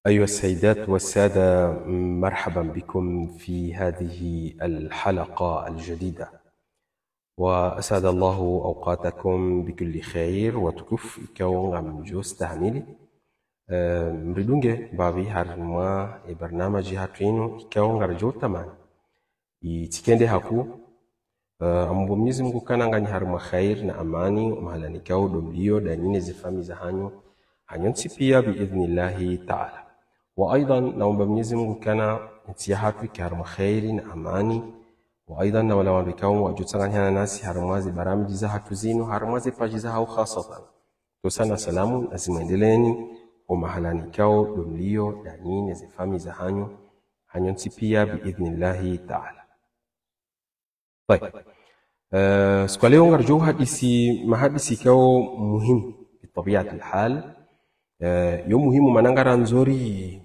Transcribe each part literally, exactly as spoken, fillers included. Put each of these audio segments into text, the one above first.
أيها السيدات والسادة، مرحبا بكم في هذه الحلقة الجديدة، وأسعد الله أوقاتكم بكل خير. Watukufu ikao ngamdjo stahamili, eh, mridunge mbapvi harimwa ye barnamaji yahatru yinu ikao ngarijo tamani itsikende haku. Eh, namombe Mwenyezi Mungu ukana nganyi harimwa khair na amani, omahala ikao ndo mlio, ndanyi ne ze famiyi zahanyu, hanyu ntsi pia, biidhnillahi taala. Wa aidhan, namombe Mwenyezi Mungu ukana ntsi yahatru ike harimwa khair na amani. Wa aidhan, na wala wandru ikao ngwadjo tsanganyiha nasi harimwa ze barnamaji zahatru zinu, harimwa ze paji zahawo khasatan. Ntsontsi na salamu nazimwendeleeni, omahala ikao ndo mlio, ndanyi ne ze famiyi zahanyu, hanyu ntsi pia, biidhnillahi taala. Tayib. Eh, siku ya leo ngarijo hadisi mahadisi ikao muhimu, bitabiatil hal. Eh, yo muhimu mana ngarandzo ri,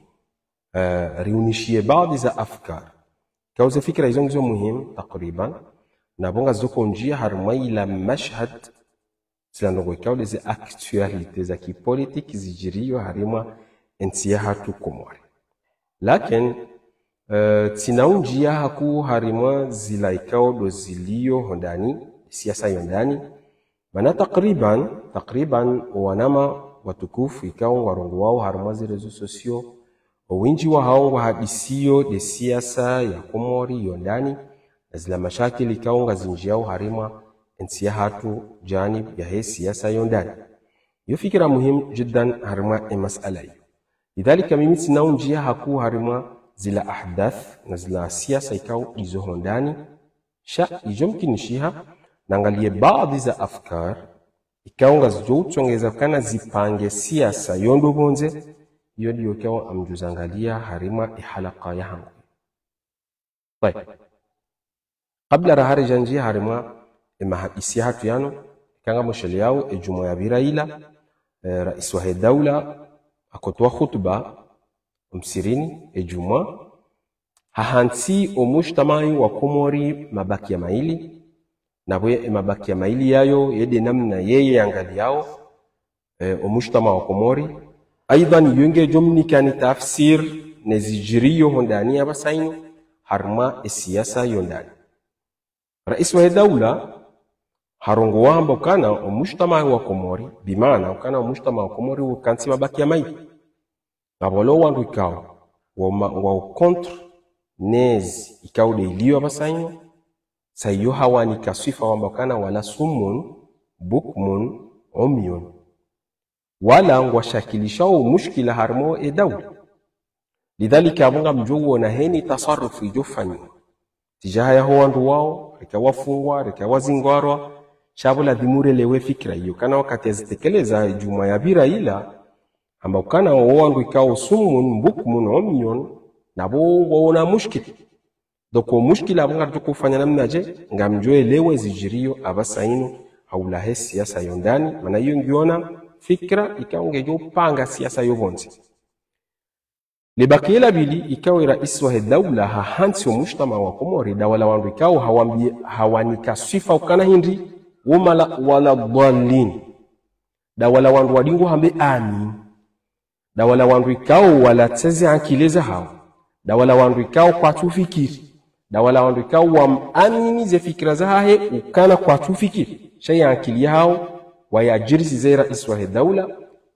eh, riunishie baadhi za afkar. Ikao ze fikira izo ngizo muhimu, takriban. Na pvo ngazo kondjia harimwa ila mashhad, zila ndrongoo ikao nde ze actualité za kipolitiki zijirio harimwa entsi yahatru Komori. Lakin, eh, tsina undjia haku harimwa zila ikao ndo zilio hondani, siasa yondani. Mana takriban, takriban, owanama watukufu ikao ngwarongowao harimwa ze réseaux sociaux, owindji wahawo ngwahadisio nde siasa ya Komori yondani, na zila mashakili ikao ngazindjiao harimwa entsi yahatru, janib yahe siasa yondani. Yo fikira muhimu jiddan harimwa e masala iyo. Lidhalika mimi tsina undjia haku harimwa zila ahdath na zila siasa ikao ndizo hondani, sha ijo mkinishiha nangalie baadhi za afkar ikao ngazijo utsongeza ukana zipange siasa yondo pvondze, iyo ndiyo ikao ngamdjo zangalia harimwa e halaka yahangu. Tayib. Kabla raha ridjandjia harimwa e mahadisi yahatru yanu, ika ngamshelewao e djumwa yapvira ila, eh, rais wahe daula hakotowa khutba omsirini e djumwa, hahantsi omujtamai wa Komori mabakiya maili, na pvo e mabakiya maili yayo yende namna yeye yangaliao, eh, omujtamai wa Komori. Aidhan, yo ngejo mnikani tafsir ne zijirio hondani apvasa inu, harimwa e siasa yondani. Rais wahe daula harongowa hamba ukana omujtamai wa Komori, bimaana ukana omujtamai wa Komori wo kantsi mabakiya maili. Ngapvo walo wandru ikao ngwa ma-, ngwao contre nezi ikao nde ilio apvasa inu, sa iyo hawanika swifa wamba ukana wala summun, bukmun, umyun. Wala ngwashakilishao mushkila harimwa e daula. Lidhalika apvo ngamdjo uona heni tasarrufu ijo fanyiwa. Tijaha yaho wandru wao, reka wafungwa, reka wazingwarwa, sha pvo ladhimu relewe fikira iyo. Ukana wakati yazitekeleza djumwa yapvira ila, hamba ukana wo wandru ikao summun, bukmun, umyun, na pvo ngwaona mushkila. Donc, o mushkila apvo ngarijo ufanya namnaje, ngamdjo elewe zijirio apvasa inu, hawula he siasa yondani, mana iyo ngiona fikira ikao ngejo panga siasa yo pvondze. Libakiya la pvili ikao e rais wahe daula hahantsi omujtamai wa Komori, nda wala wandru ikao hawambi-, hawanika swifa ukana hindri, wo mala-, wala dhalin. Nda wala wandru wadingo hambe amin. Nda wala wandru ikao wala tseze ankili zahawo. Nda wala wandru ikao kwatsu fikiri. Nda wala wandru ikao wamamini ze fikira zahahe ukana kwatsu fikiri. Sha ye ankili yahawo, wayajirisi ze rais wahe daula,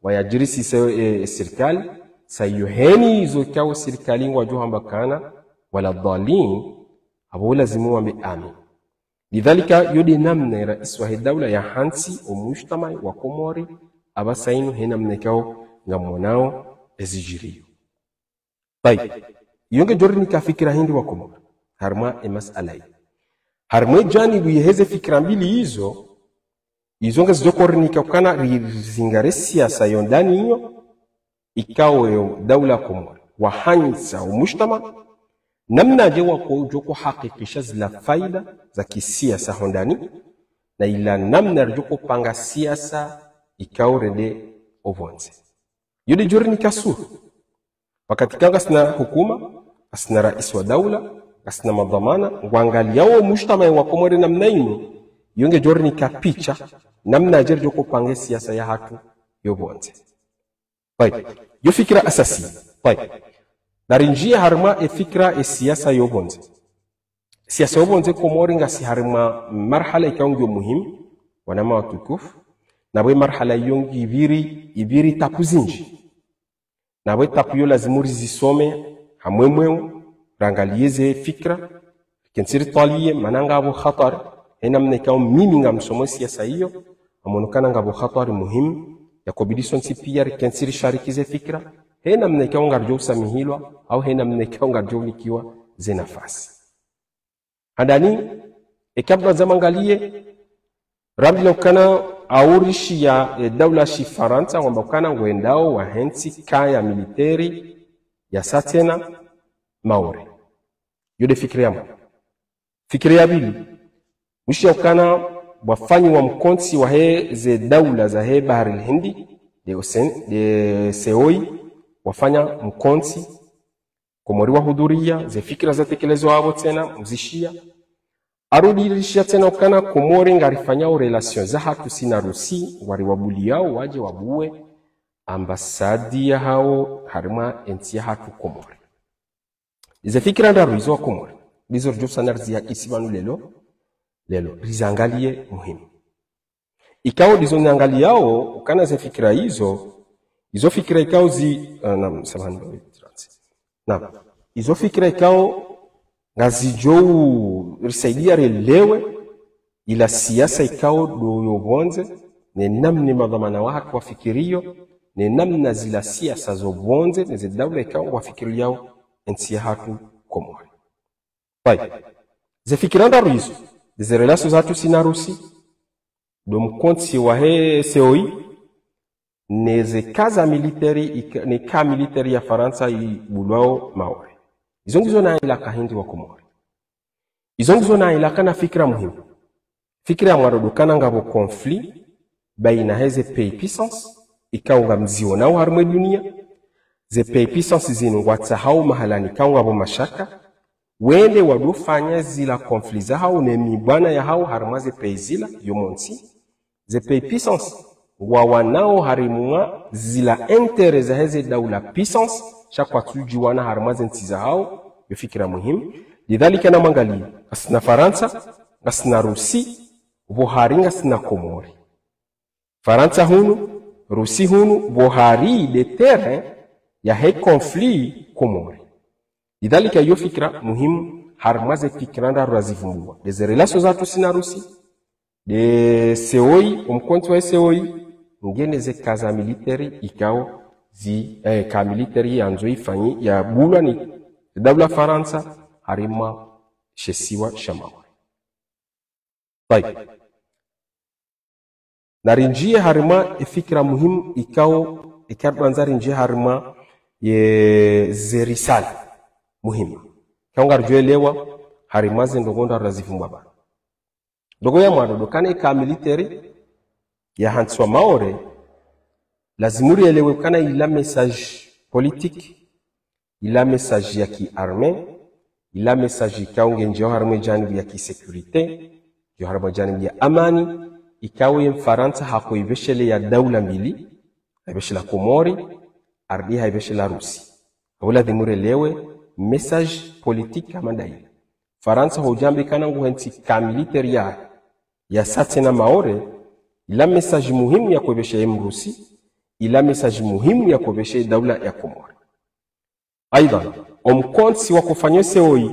wayajirisi se, e, sirikali, sa iyo heni izo ikao sirikali ngwajo hamba ukana wala dhalin, apvo lazimu wambe amin. Lidhalika, yo nde namna e rais wahe daula yahantsi omujtamai wa Komori apvasa inu, he namna ikao ngamwonao ezijirio. Tayib. Iyo ngejo rinika fikira hindri wa Komori harimwa e masala iyo. Harimwa e janibu yaheze fikira mbili izo, izo ngezijo rinika ukana ri-, rizingare siasa yondani iyo, ikao yo daula Komori wahantsa omujtamai, namnaje wakojo uhakikisha zila faida za kisiasa hondani, na ila namna rijo upanga siasa ikao rende opvondze. Yo ndejo rinika sura. Wakati ikao ngasina hukuma, ngasina rais wa daula, ngasina madhwamana, ngwangaliao omujtamai wa Komori namna inu, iyo ngejo rinika picha, namnaje rijo upanga siasa yahatru yo pvondze. Tayib. Yo fikira asasi. Tayib. Narindjie harimwa e fikira e siasa yo pvondze. Siasa yo pvondze Komori ngasi harimwa marhala ikao ngiyo muhimu, wananya watukufu, na pvo e marhala iyo ngipviri, ipviri tapu zindji. Na pvo e tapu iyo lazimu rizisome, ha mwemweo, rangalie ze fikira, rikentsi ritwalie, mana ngapvo hatwari, he namna ikao mimi ngamsomo siasa iyo, ngamono ukana ngapvo hatwari muhimu, yakobidi sontsi pia rikentsi rishariki ze fikira, he namna ikao ngaridjo usamihilwa, au he namna ikao ngaridjo unikiwa ze nafasi. Handani, eka mdru andza mangalie, rambilwa ukana aurishi ya, e, daula shi Farantsa, wamba ukana ngwendao wahentsi ka ya militeri ya sa tsena Maore. Iyo nde fikira ya mwa. Fikira ya pvili, mwishiya ukana wafanyiwa mkontsi wahe ze daula zahe Bahari Hindi, nde Ocean, nde COI, wafanya mkontsi, Komori wahudhuria, ze fikira zatekelezwa apvo tsena, mzishiya. Arudirishiya tsena ukana Komori ngarifanyao relation zahatru si na Rusi, wariwabuliyao, wadje wabuwe, ambasadi yahao, harimwa entsi yahatru Komori. Ize fikira ndraru izo wa Komori, ndizo ridjo usana rizihakisi pvanu leo, leo, rizangalie muhimu. Ikao ndizo niangaliyao, ukana ze fikira izo, izo fikira ikao zi, ah, naam, samahani, naam, izo fikira ikao ngazidjo risaidia relewe, ila siasa ikao ndo yo pvondze, ne namna madhwamana wahatru wafikiriyo, ne namna zila siasa zo pvondze, ne ze daula ikao wafikiriyao, entsi yahatru Komori. Tayib. Ze fikira ndraru izo, ze relation zahatru si na Rusi, ndo mkontsi wahe COI, ne ze ka za militeri, ika-, ne ka militeri ya Farantsa ibulwao Maore. Izo ngizo na ilaka hindri wa Komori. Izo ngizo na ilaka na fikira muhimu. Fikira ya mwando ndo ukana ngapvo conflit baina he ze pays puissance, ikao ngamzionao harimwa e dunia. Ze pays puissance zinu ngwatsahao mahalani ikao ngapvo mashaka, wende wadofanya zila conflit zahao ne mibwana yahao harimwa ze pays zila, yo montsi. Ze pays puissance, ngwawanao harimwa zila intérêt zahe ze daula puissance, sha kwatsudjiwana harimwa ze ntsi zahao, yo fikira muhimu. Lidhalika na mwangalie, ngasina Farantsa, ngasina Rusi, pvo hari ngasina Komori. Farantsa hunu, Rusi hunu, pvo hari nde terrain yahe conflit Komori. Lidhalika yo fikira muhimu, harimwa ze fikira ndraru razivumbua. Nde ze relation zahatru si na Rusi, nde COI, omkontsi wa COI, nge ne ze ka za militeri ikao zi, eh, ka militeri yandzo ifanyi, yabulwa ni daula Farantsa, harimwa she isiwa sha Maore. Tayib. Narindjie harimwa e fikira muhimu ikao, ikao ndo andza rindjie harimwa ye ze risala muhimu. Ikao ngaridjo elewa harimwa ze ndrongoo ndraru razivumbua pvanu. Ndrongoo ya mwando ndo ukana e ka militeri yahantsiwa Maore, lazimu rielewe ukana ila message politique, ila message ya ki armée, ila message ikao ngendjio harimwa e janibu ya ki sécurité, ngendjio harimwa e janibu ya amani, ikao ye Mfarantsa hakoipveshelea daula mbili, haipveshelea Komori, arudi haipveshelea Rusi. Apvo lazimu rielewe message politique hama nda ila. Farantsa hudjamba ukana nguhentsi ka militeri ya, ya sa tsena Maore, ila message muhimu yakoipveshelea ye Mrusi, ila message muhimu yakoipveshelea daula ya Komori. Aidhan, omkontsi wakofanya COI,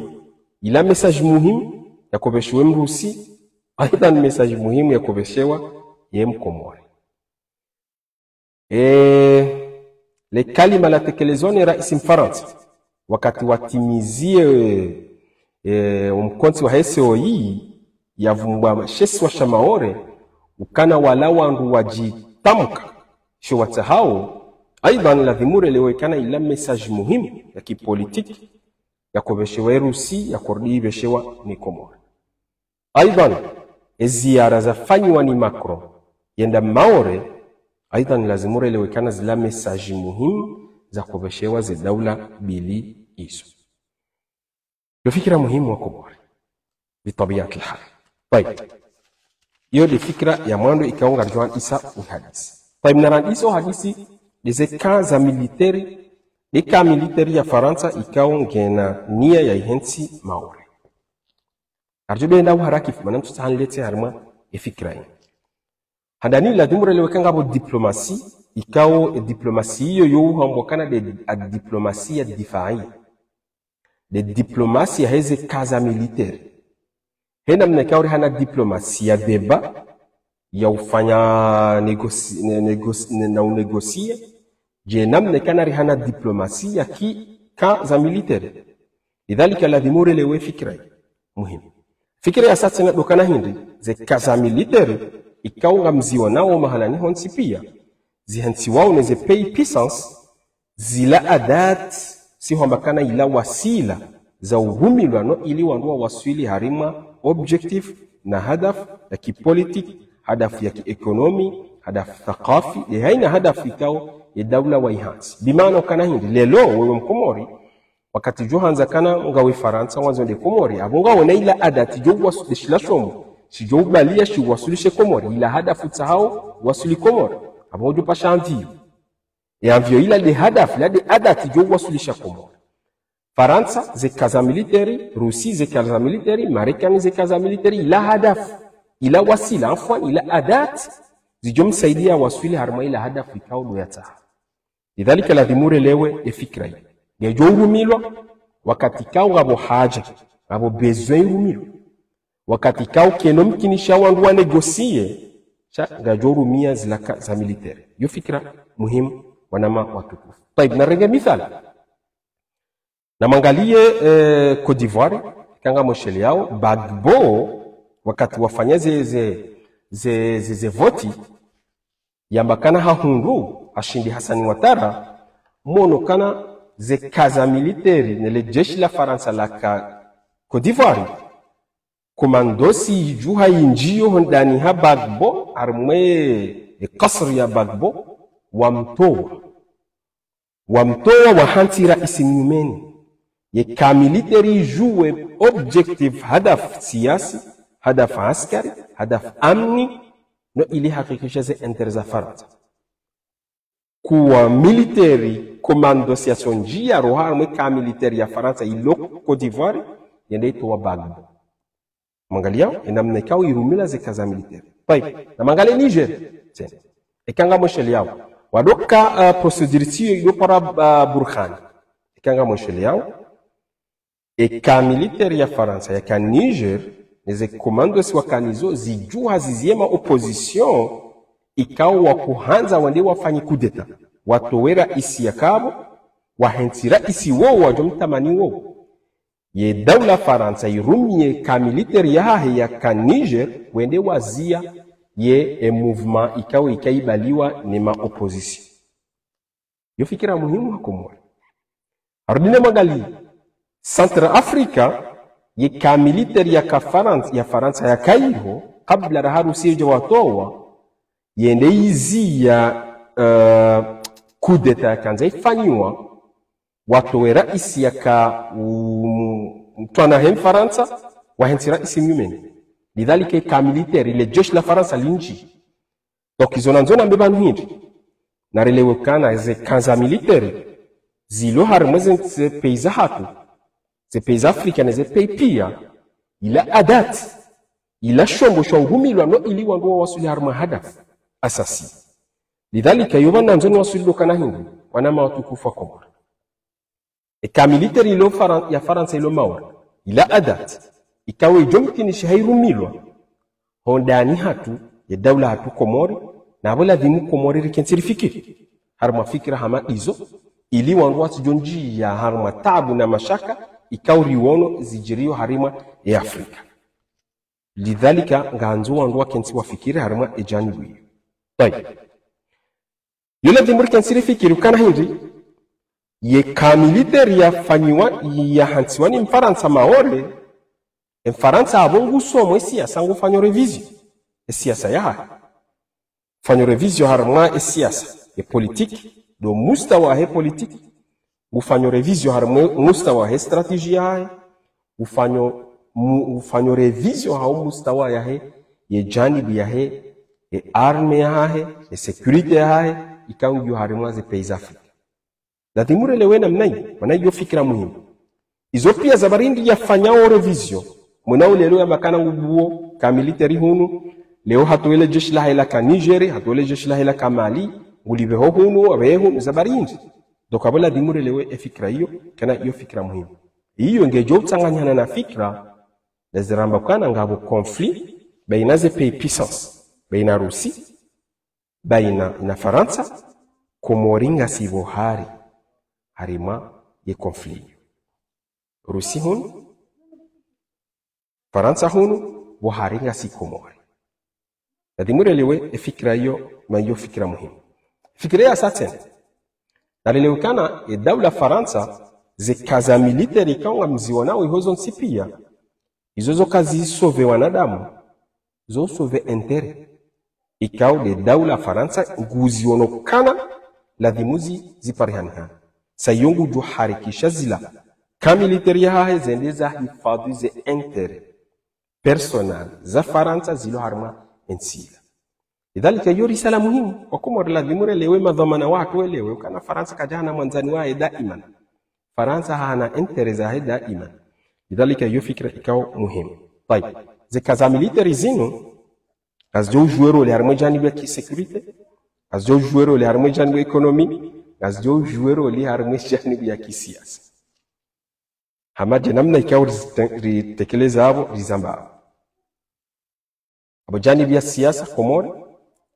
ila message muhimu yakoipveshelea ye Mrusi, aidhan message muhimu yakoipveshelea ye Mkomori. E, le kalima latekelezwa ne raisi Mfarantsa, wakati watimizie, e, omkontsi wahe COI, yavumbua she isiwa sha Maore, ukana wala wandru wadjitamka, sho watsahao, aidhan lazimu rielewe ukana ila message muhimu ya ki politique, yakoipveshelea Rusi, yakorudi ipveshelea ni Komori. Aidhan, e ziara zafanyiwa ni Macron, yenda Maore, aidhan lazimu rielewe ukana zila message muhimu zakoipveshelea ze daula mbili izo. Yo fikira muhimu wa Komori. Bi tabiat al-hal. Tayib. Iyo nde fikira ya mwando ikao ngaridjo andisa uhadisi. Tayib, narandisa uhadisi nde ze ka za militeri Nde ka militaire ya Farantsa ikao ngena nia ya ihentsi Maore. Ngaridjo benda uharakifu, mana mtsutsaha niletse harimwa efikira inu. Handani ladhimu relewe ka ngapvo diplomasi, ikao e diplomasi iyo yo uhambwa kana nde a diplomasi ya difai. Nde diplomasi yaheze ka za militaire. He namna ikao rihana diplomasi ya débat, ya ufanya négoci-, né-, négoci-, né-, na unégocie, dje namna ikana rihana diplomasi ya ki ka za militaire. Lidhalika ladhimu relewe fikira yi muhimu. Fikira ya sa tsena ndo ukana hindri, ze ka za militaire, ikao ngamzionao mahalani hontsi pia, zihentsiwao ne ze pays puissance, zila adat, si hwamba kana ila wasila, za uhumilwa no ili wandru wawaswili harimwa objectif na hadaf ya kipolitiki, hadaf ya kiekonomi, hadaf thakafi, ye haina hadaf ikao ye daula waihantsi. Bimaana ukana hindri, leo wewe Mkomori, wakati djo handza kana ngawe Farantsa wandzo wende Komori, apvo ngawe na ila adat djo uwasu-, nde shila shombo shidjo ubalia shiwaswilishe Komori, ila hadaf utsahao waswili Komori, apvo djo pasha avion. E avion ila nde hadaf, ila nde adat djo uwaswilisha Komori. Farantsa, ze ka za militaire, Rusi, ze ka za militaire, Marekani, ze ka za militaire, ila hadaf, ila wasila, afwan, ila adat, zidjo msaidia waswili harimwa ila hadaf ikao ndo yatsaha. Lidhalika ladhimu relewe efikira yi. Ngedjo urumilwa, wakati ikao ngapvo haja, ngapvo besoin irumilwa. Wakati ikao kayina mkinisho wandru wanégocie, sha ngadjo urumia zila ka za militaire. Yo fikira muhimu, wananya watukufu. Tayib, narenge mithali. Namwangalie, eh, Côte d'Ivoire, eka ngamwishiliao, Gbagbo, wakati wafanya ze, ze, ze, ze, ze voti, yamba kana hahundru, hashindi Hassani Ouattara, mwono kana ze ka za militaire, ne le jeshi la Farantsa laka Côte d'Ivoire, komandosi idjuha indjiyo hondani ha Gbagbo, harimwa e kasri ya Gbagbo, wamtowa. Wamtowa wahantsi raisi mnyumeni. Ye ka militaire idjuwe objectif, hadaf siyasi, hadaf askari, hadaf amni, no ili hakikisha ze intérêt za Farantsa. Kuwa militaire, komandosi ya sondji ya roha harimwa e ka militaire ya Farantsa ilo Côte d'Ivoire, yende itowa Gbagbo. Mwangaliao, e namna ikao irumila ze ka za militaire. Tayib, namwangalie Niger, tsena. Eka ngamwishiliao. Wadoka, uh, procédure tsiyo iyo para, uh, Bourhane. Eka ngamwishiliao. E ka militaire ya Farantsa, yaka Niger, ne ze komandosi wakanazo, zidjuha zizie ma opposition, ikao wakohandza wende wafanye coup d'État. Watowe raisi yakapvo, wahentsi raisi wowo, wadjo mtamani wowo. Ye daula Farantsa irumie ka militaire yahahe yaka Niger, wende wazia ye e mouvement ikao ikaibaliwa ne ma opposition. Yo fikira muhimu ha Komori. Harudi namwangalie, Centrafrique, ye ka militaire yaka Farantsa, ya Farantsa yaka iho, kabla raha Rusi idja watowa, yende izia, eh, coup d'État yakandza ifanyiwa, watowe raisi yaka, um, mtwana he Mfarantsa, wahentsi raisi mnyumeni. Lidhalika e ka militaire, ile jeshi la Farantsa lindji. Donc, izo nandzo nambe pvanu hindri. Narelewe kana ze ka za militaire, zilo harimwa ze, ze pays zahatru, ze pays za Afrika ne ze pays pia, ila adat, ila shombo sha uhumilwa no ili wandru wawaswili harimwa hadaf asasi. Lidhalika, yo pvanu nandzo niwaswili ndo ukana hindri, wananya watukufu wa Komori. E ka militaire ilo Faran-, ya Farantsa ilo Maore, ila adat, ikao idjo mkinisha ha irumilwa, hondani hatru, ye daula hatru Komori, na pvo ladhimu Komori rikentsi rifikiri. Harimwa fikira hama izo, ili wandru watsidjo ndjia harimwa tabu na mashaka, ikao riwono zidjiriyo harimwa e Afrika. Lidhalika, ngandzo wandru wakentsi wafikiri harimwa e janibu iyo. Tayib. Yo ladhimu rikentsi rifikiri ukana hindri, ye ka militaire yafanyiwa, yahantsiwa ni Mfarantsa Maore, e Mfarantsa apvo ngusomo e siasa ngufanyo révision, e siasa yahahe. Fanyo révision harimwa e siasa, e politique, ndo mustawa he politique, ngufanyo révision harimwa e mustawa he stratégie yahahe, ngufanyo, mu-, ngufanyo révision ha o mustawa yahe, ye janibu yahe, ye armée yahahe, ye sécurité yahahe, ikao ngiyo harimwa ze pays za Afrika. Ladhimu relewe namna yi, mana iyo fikira muhimu. Izo pia za bari ndri yafanyao révision. Mwana ulelo yamba kana ngubuo, ka militaire hunu, leo hatowe le jeshi lahe laka Niger, hatowe le jeshi lahe laka Mali, ngulipveho hunu, wapvehe hunu, za bari ndri. Donc abo ladhimu relewe e fikira iyo, kana iyo fikira muhimu. Iyo ngedjo utsanganyana na fikira, na ziramba kana ngapvo conflit, baina ze pays puissance, baina Russie, baina na Farantsa, Komori ngasi pvo hari, harimwa ye conflit iyo. Russie hunu, Farantsa hunu, pvo hari ngasi Komori. Ladhimu relewe e fikira iyo, mana iyo fikira muhimu. Fikira ya sa tsena. Na relewe kana e daula Farantsa, ze kaza militaire ikao ngamzionao iho zontsi pia, izo zo kazi sauver wanadamu, zo sauver intérêt. Ikao nde daula Farantsa nguziono kana ladhimu zi, ziparihanihana. Sa iyo ngudjo harikisha zila ka militaire yahahe zende zahifadhwi ze intérêt personnel za Farantsa zilo harimwa entsi ila. Lidhalika iyo risala muhimu, wa Komori ladhimu relewe, madhwamana watru welewe, ukana Farantsa kadjahana mwandzani wahe daiman. Farantsa hana intérêt zahe daiman. Lidhalika iyo fikira ikao muhimu. Tayib. Ze kaza militaire zinu, ngazidjo jouer rôle harimwa e janibu ya ki sécurité, ngazidjo jouer rôle harimwa e janibu ya économie, ngazidjo jouer rôle harimwa e janibu ya kisiasa. Hama dje namna ikao rizite-, ritekeleza abo, rizamba abo. Abo janibu ya siasa Komori,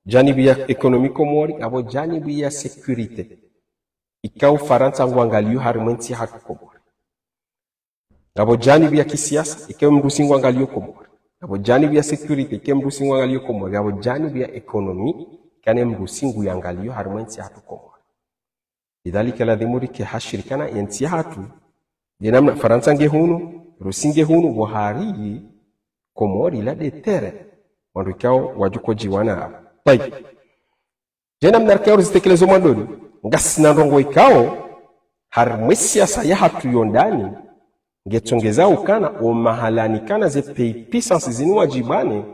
janibu ya économie Komori, abo janibu ya sécurité. Ikao Farantsa ngwangalio harimwa entsi yahatru Komori. Ngapvo janibu ya kisiasa, ike mrusi ngwangalio Komori. Ngapvo janibu ya sécurité, ike mrusi ngwangalio Komori. Ngapvo janibu ya économie, ikana mrusi nguyangalio harimwa entsi yahatru Komori. Lidhalika ladhimu rike hashiri kana entsi yahatru, nde namna Farantsa nge hunu, Rusi nge hunu, pvo hari Komori la nde terrain. Wandru ikao wadjo kodjiwana apvo. Tayib. Dje namna rikao rizitekeleza mwandoni, ngasina ndrongoo ikao, harimwa e siasa yahatru yo ndani, ngetsongeza ukana o mahalani kana ze pays puissance zinu wadjibane,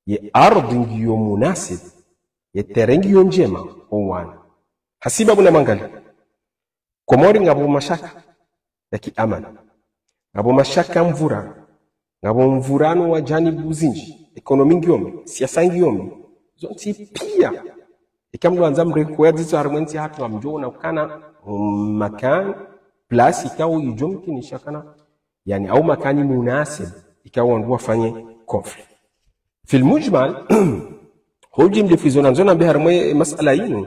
ye ardhi ngiyo munasib, ye terrain ngiyo ndjema, owana. Hasibabu namangalie. Komori ngapvo mashaka ya kiamani. Ngapvo mashaka mvurano. Ngapvo mvurano wa janibu zindji. Économie ngiyo mbi, siasa ngiyo mbi. Zontsi pia. Ika mdru andza mrenge ya dzitso harimwa entsi yahatru ngamdjo ona ukana, mm, makani, place ikao idjo mkinisha kana, yaani, au makani munasib, ikao wandru wafanye conflit. Fil mujmal, hodji mdefrizo nandzo nambe harimwa e masala yinu,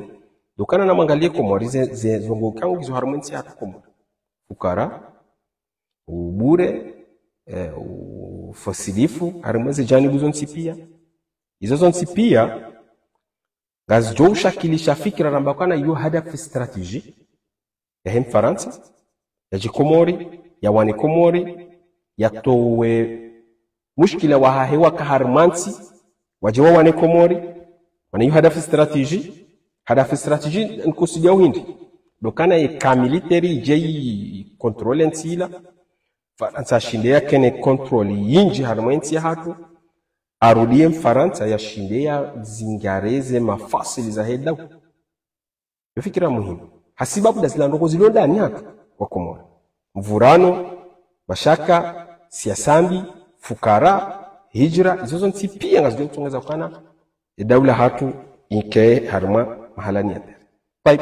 ndo ukana namangalie Komori ze, ze ndrongoo ikao ngizo harimwa entsi yahatru Komori. Fukara, ubure, eh, ufosilifu, harimwa ze janibu zontsi pia. Izo zontsi pia, ngazidjo ushakilisha fikira ramba ukana iyo hadafu stratégie yahe Mfarantsa, yadje Komori, yawane Komori, yatowe mushkila wahahe waka harimwa ntsi, wadje wawane Komori, mana iyo hadafu stratégie, hadafu stratégie nkusudia uhindri. Ndo ukana ye ka militaire idje i contrôle ntsi ila, Farantsa yashinde yakene contrôle yindji harimwa entsi yahatru, arudi ye Mfarantsa yashinde yazingare ze mafasili zahe daula. Yo fikira muhimu. Hasibabu nda zila ndrongoo zilo ndani hatru wa Komori. Mvurano, mashaka, siasa mbi, fukara, hijra, izo zontsi pia ngazidjo utsongeza ukana e daula yahatru ike harimwa mahalani ya terrain. Tayib,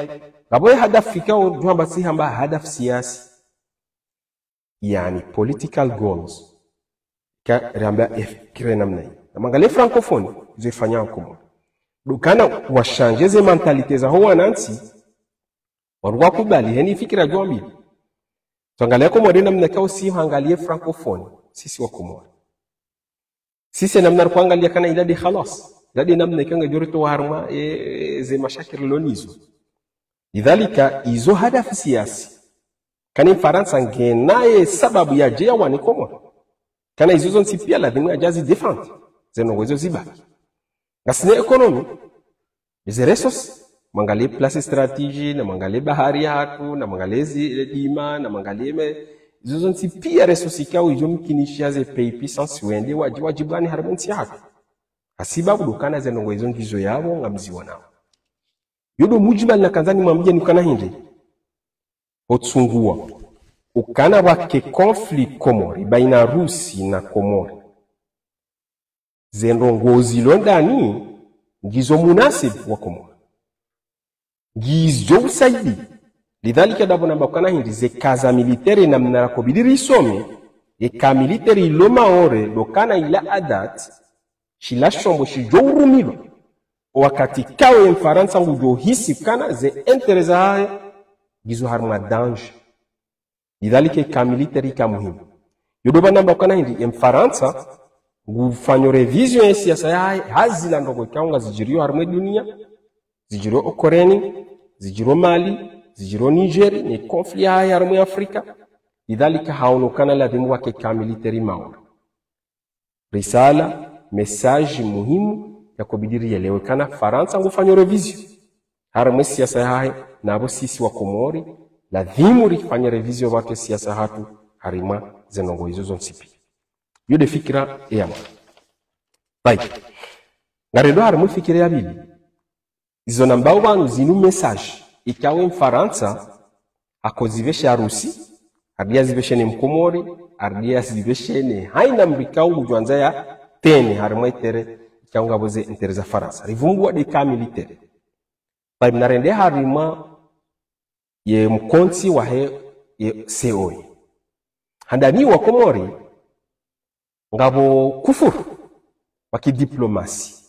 ngapvo ye hadafu ikao, djo hamba si hamba hadafu siasi. Yaani political goals. Ka ramba e fikira namna yi. Namangalie francophonie, izo ifanyao Komori. Ndo ukana washanje ze mentalité zaho wanantsi, wandru wakubali, heni fikira djo wambi. Twangalie Komori namna ikao si hangalie francophonie, sisi wa Komori. Sisi namna rikwangalia kana ila nde khalas. Ila nde namna ikao ngedjo ritowa harimwa, e, ze mashakil rilo nazo. Lidhalika, izo hadafu siasi. Kana Mfarantsa ngena ye sababu yadje yawane Komori. Kana izo zontsi pia ladhimu yadje yazi défendre. Ze ndrongoo izo zibaki. Ngasina économie. Ze ressources, mwangalie place stratégie, namangalie bahari yahatru, namangalie zi, e, dima, namangalie me, izo zontsi pia ressources ikao idjo mkinisha ze pays puissance wende wadji, wadjibane harimwa entsi yahatru. Hasibabu ndo ukana ze ndrongoo izo ngizo yapvo ngamzionao. Yo ndo mujmal nakandza nimwambie ni ukana hindri. Hotsungua ukana pvwake conflit Komori, baina Rusi na Komori, ze ndrongoo zilo ndani ngizo munasibu wa Komori, ngizo usaidi. Lidhalika ndapvo namba ukana hindri ze cas za militaire namna rakobidi risome, ye cas militaire ilo Maore, ndo ukana ila adat, shila shombo shidjo urumilwa, o wakati kawe Mfarantsa ngudjo hisi ukana ze intérêt zahahe ngizo harimwa danger. Lidhalika ye cas militaire ika muhimu. Yo ndo pvanu namba ukana hindri ye Mfarantsa ngufanyo révision ye siasa yahahe, ha zila ndrongoo ikao ngazidjiriyo harimwa dunia, zidjiriyo o Koreni, zidjiriyo Mali, zidjiriyo Niger, ne conflit yahahe harimwa Afrika. Lidhalika haono ukana ladhimu pvwake cas militaire Maore. Risala, message muhimu yakobidi rielewe ukana Farantsa ngufanyo révision harimwa ye siasa yahahe, na pvo sisi wa Komori ladhimu rifanye révision pvwake siasa yahatru harimwa ze ndrongoo izo zontsi pia. Yo nde fikira ya mwa. Tayib. Ngarendo harimwa fikira ya pvili. Izo nambao pvanu zinu message ikao Mfarantsa hakozipvesha Rusi, harudi yazipveshe ne Mkomori, harudi yazipveshe ne haina mdru ikao ngudjo andza ya tene harimwa ye terrain ikao ngapvo ze intérêt za Farantsa. Rivumbua nde cas militaire. Tayib, narende harimwa ye mkontsi wahe ye COI. Handani wa Komori ngapvo kufuru wa kidiplomasi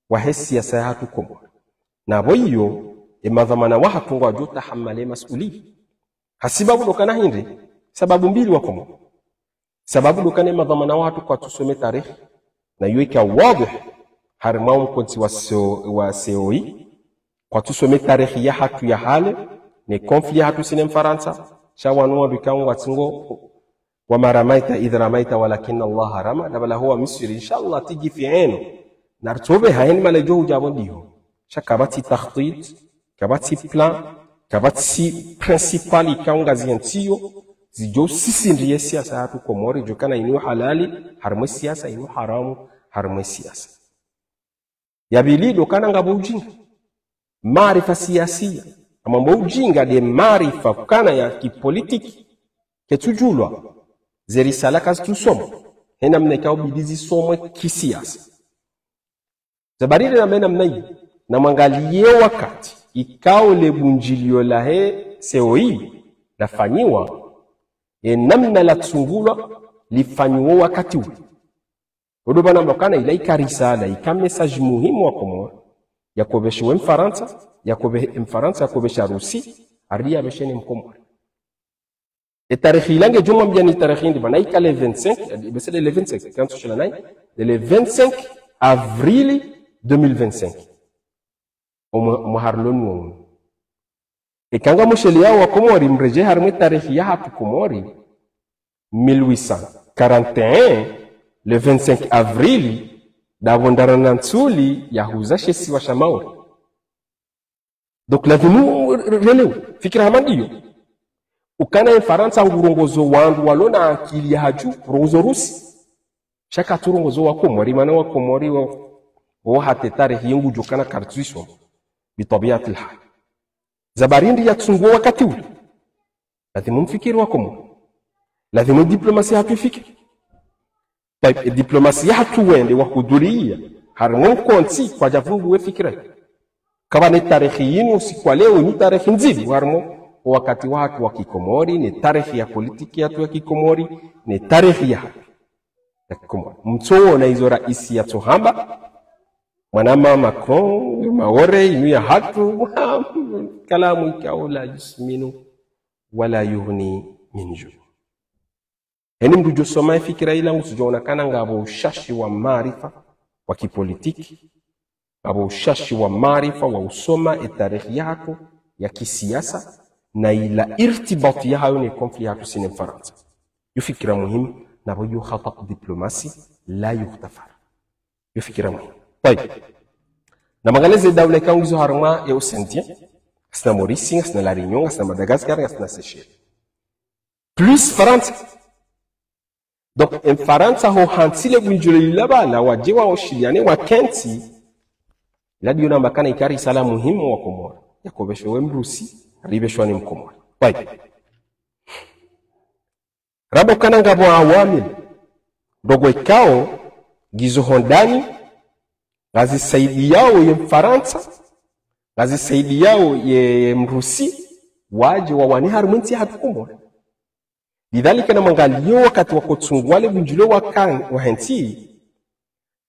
wahe siasa yahatru Komori. Na pvo iyo, ye madhwamana wahatru ngwadjo tahamali masuliya. Hasibabu ndo ukana hindri, sababu mbili wa Komori. Sababu ndo ukana ye madhwamana wahatru kwatsusome tarehi, na yo ika wadhwihi harimwa o mkontsi wa CO, wa COI, kwatsusome tarehi yahatru ya hale, ne conflit yahatru si ne Mfarantsa, sha wanu wandru ikao ngwatsingo وما رميت إذ رميت ولكن الله رمى. Ndapvala huwa Misri, inshallah, tiji fi eno. Nartsobe haeni malejo hudja pvo ndiho. Sha kapvatsi takhtit, kapvatsi plan, kapvatsi principal ikao ngazihentsiyo zidjo sisindriye siasa yahatru Komori, djo ukana inu halali harimwa ye siasa, inu haramu harimwa ye siasa. Ya pvili ndo ukana ngapvo ujinga. Maarifa siyasiya. Hama mbo ujinga nde maarifa ukana ya kipolitiki. Ketsudjulwa. Ze risala kazitsusomwa. He namna ikao bidi zisomwe kisiasa. Za baridi na mena mna yi. Na mwangaliye wakati ikao le bundjiliyo lahe COI lafanyiwa, ye namna latsungulwa lifanyiwa wakati ule. Odo pvanu namba ukana ila ika risala, ika message muhimu wa Komori, yakopveshiwa Mfarantsa, yakopve-, Mfarantsa yakopvesha Rusi, harudi yapveshe ne Mkomori. E tarehi ila ngedjo mwambiyani tarehi hindri, pvanu ika le vingt-cinq, e, bese le vingt-cinq, kantsu shila nayi, le vingt-cinq avril deux mille vingt-cinq. Omwa-, omwaha riloni wa unu. Eka ngamsheleyao wa Komori, mredjeyi harimwa e tarehi yahatru Komori, mille huit cent quarante et un, le vingt-cinq avril, ndapvo ndraru na ntsuli yahuza she isiwa sha Maore. Donc, lazimu relewe, fikira hama ndiyo. Ukana ye Mfarantsa ngurongozo wandru walo na akili ya hadju, rongozo Rusi. Sha katsurongozo wa Komori, mana wa Komori wo, wo hata e tarehi yi ngudjo ukana kartsu isoma. Bitabiatil hal. Za baridi yatsunguwa wakati ule. Lazimu mfikiri wa Komori. Lazimu diplomasi yahatru ifikiri. Tayib, e diplomasi yahatru wende wahudhuriya harimwa o mkontsi kwadjavumbuwa e fikira. Kapvana e tarehi yinu usiku wa leo, inu tarehi ndzibu harimwa o wakati wahatru wa kikomori, ne tarehi ya politiki yahatru ya kikomori, ne tarehi yahatru ya kikomori. Mtsoona izo raisi yatsohamba, mwanama Macron, Maore, inu yahatru, kalamu ikao la yusminu wala yughni min ju'. Heni mndru djosoma e fikira ila ngusudjoona ukana ngapvo ushashi wa maarifa wa kipolitiki, ngapvo ushashi wa maarifa wa usoma e tarehi yahatru ya kisiasa, na ila irtibati yahayo ne conflit yahatru si ne Mfarantsa. Yo fikira muhimu, na pvo yo khata diplomasi la yughtafar. Yo fikira muhimu. Tayib. Namangaliye ze daula ikao ngizo harimwa e Océan Indien, ngasina Maurice, ngasina La Réunion, ngasina Madagascar, ngasina Seychelles. Plus Farantsa. Donc, e Mfarantsa ho hantsi le bundjilio lila pvala, wadje waoshiliane wakentsi, ila ndiyo namba ukana ika risala muhimu wa Komori. Yakopveshewa Mrusi, ripveshewa ne Mkomori. Tayib. Ramba ukana ngapvo awamil, ndrongoo ikao ngizo hondani, ngazisaidiyao ye Mfarantsa, ngazisaidiyao ye, ye Mrusi, wadje wawane harumwa entsi yahatru Komori. Lidhalika namwangaliye wakati wakotsungua le vunjilo wa kan-, wa hentsi,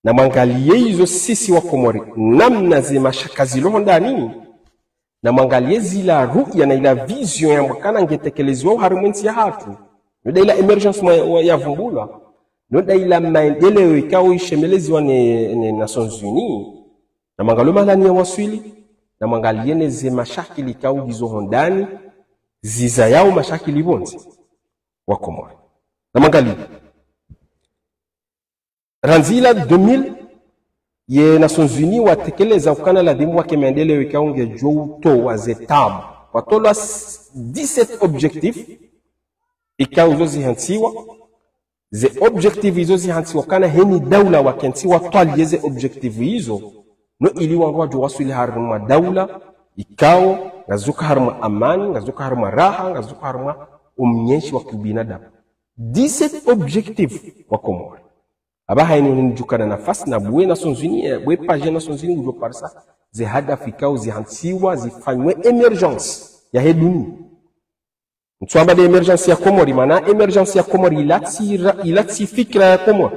namwangaliye izo sisi wa Komori, namna ze mashaka zilo hondani, namwangaliye zila ru'ya na ila vision yamba ukana ngetekeleziwao harumwa entsi yahatru. Yo nda ila émergence mwa-, wa-, yavumbulwa. Yo nda ila maendeleo ikao ishemeleziwa ne, ne Nations Unies. Namwangaliye mahalani yawaswili, namwangaliye ne ze mashakili ikao ngizo hondani, zizayao mashakili pvondze wa Komori. Namwangaliye. Randzi ila deux mille, ye Nations Unies watekeleza ukana ladhimu wake maendeleo ikao ngedjo utowa ze tabu. Watolwa s-, dix-sept objectifs, ikao izo zihantsiwa. Ze objectifs izo zihantsiwa ukana heni daula wakentsi watwaliye ze objectifs izo. No ili wandru wadjo waswili harumwa daula, ikao, ngazoka harumwa amani, ngazoka harumwa raha, ngazoka harumwa umnyenshi wa kibinadamu. Dix-sept objectifs wa Komori. Apvaha inu nidjukana nafasi nabuwe Nations Unies, eh, buwe page Nations Unies ngudjo parisa ze hadafu ikao zihantsiwa zifanywe émergence yahe dunia. Ntsuamba nde émergence ya Komori, mana émergence ya Komori ila tsi ra-, ila tsi fikira ya Komori.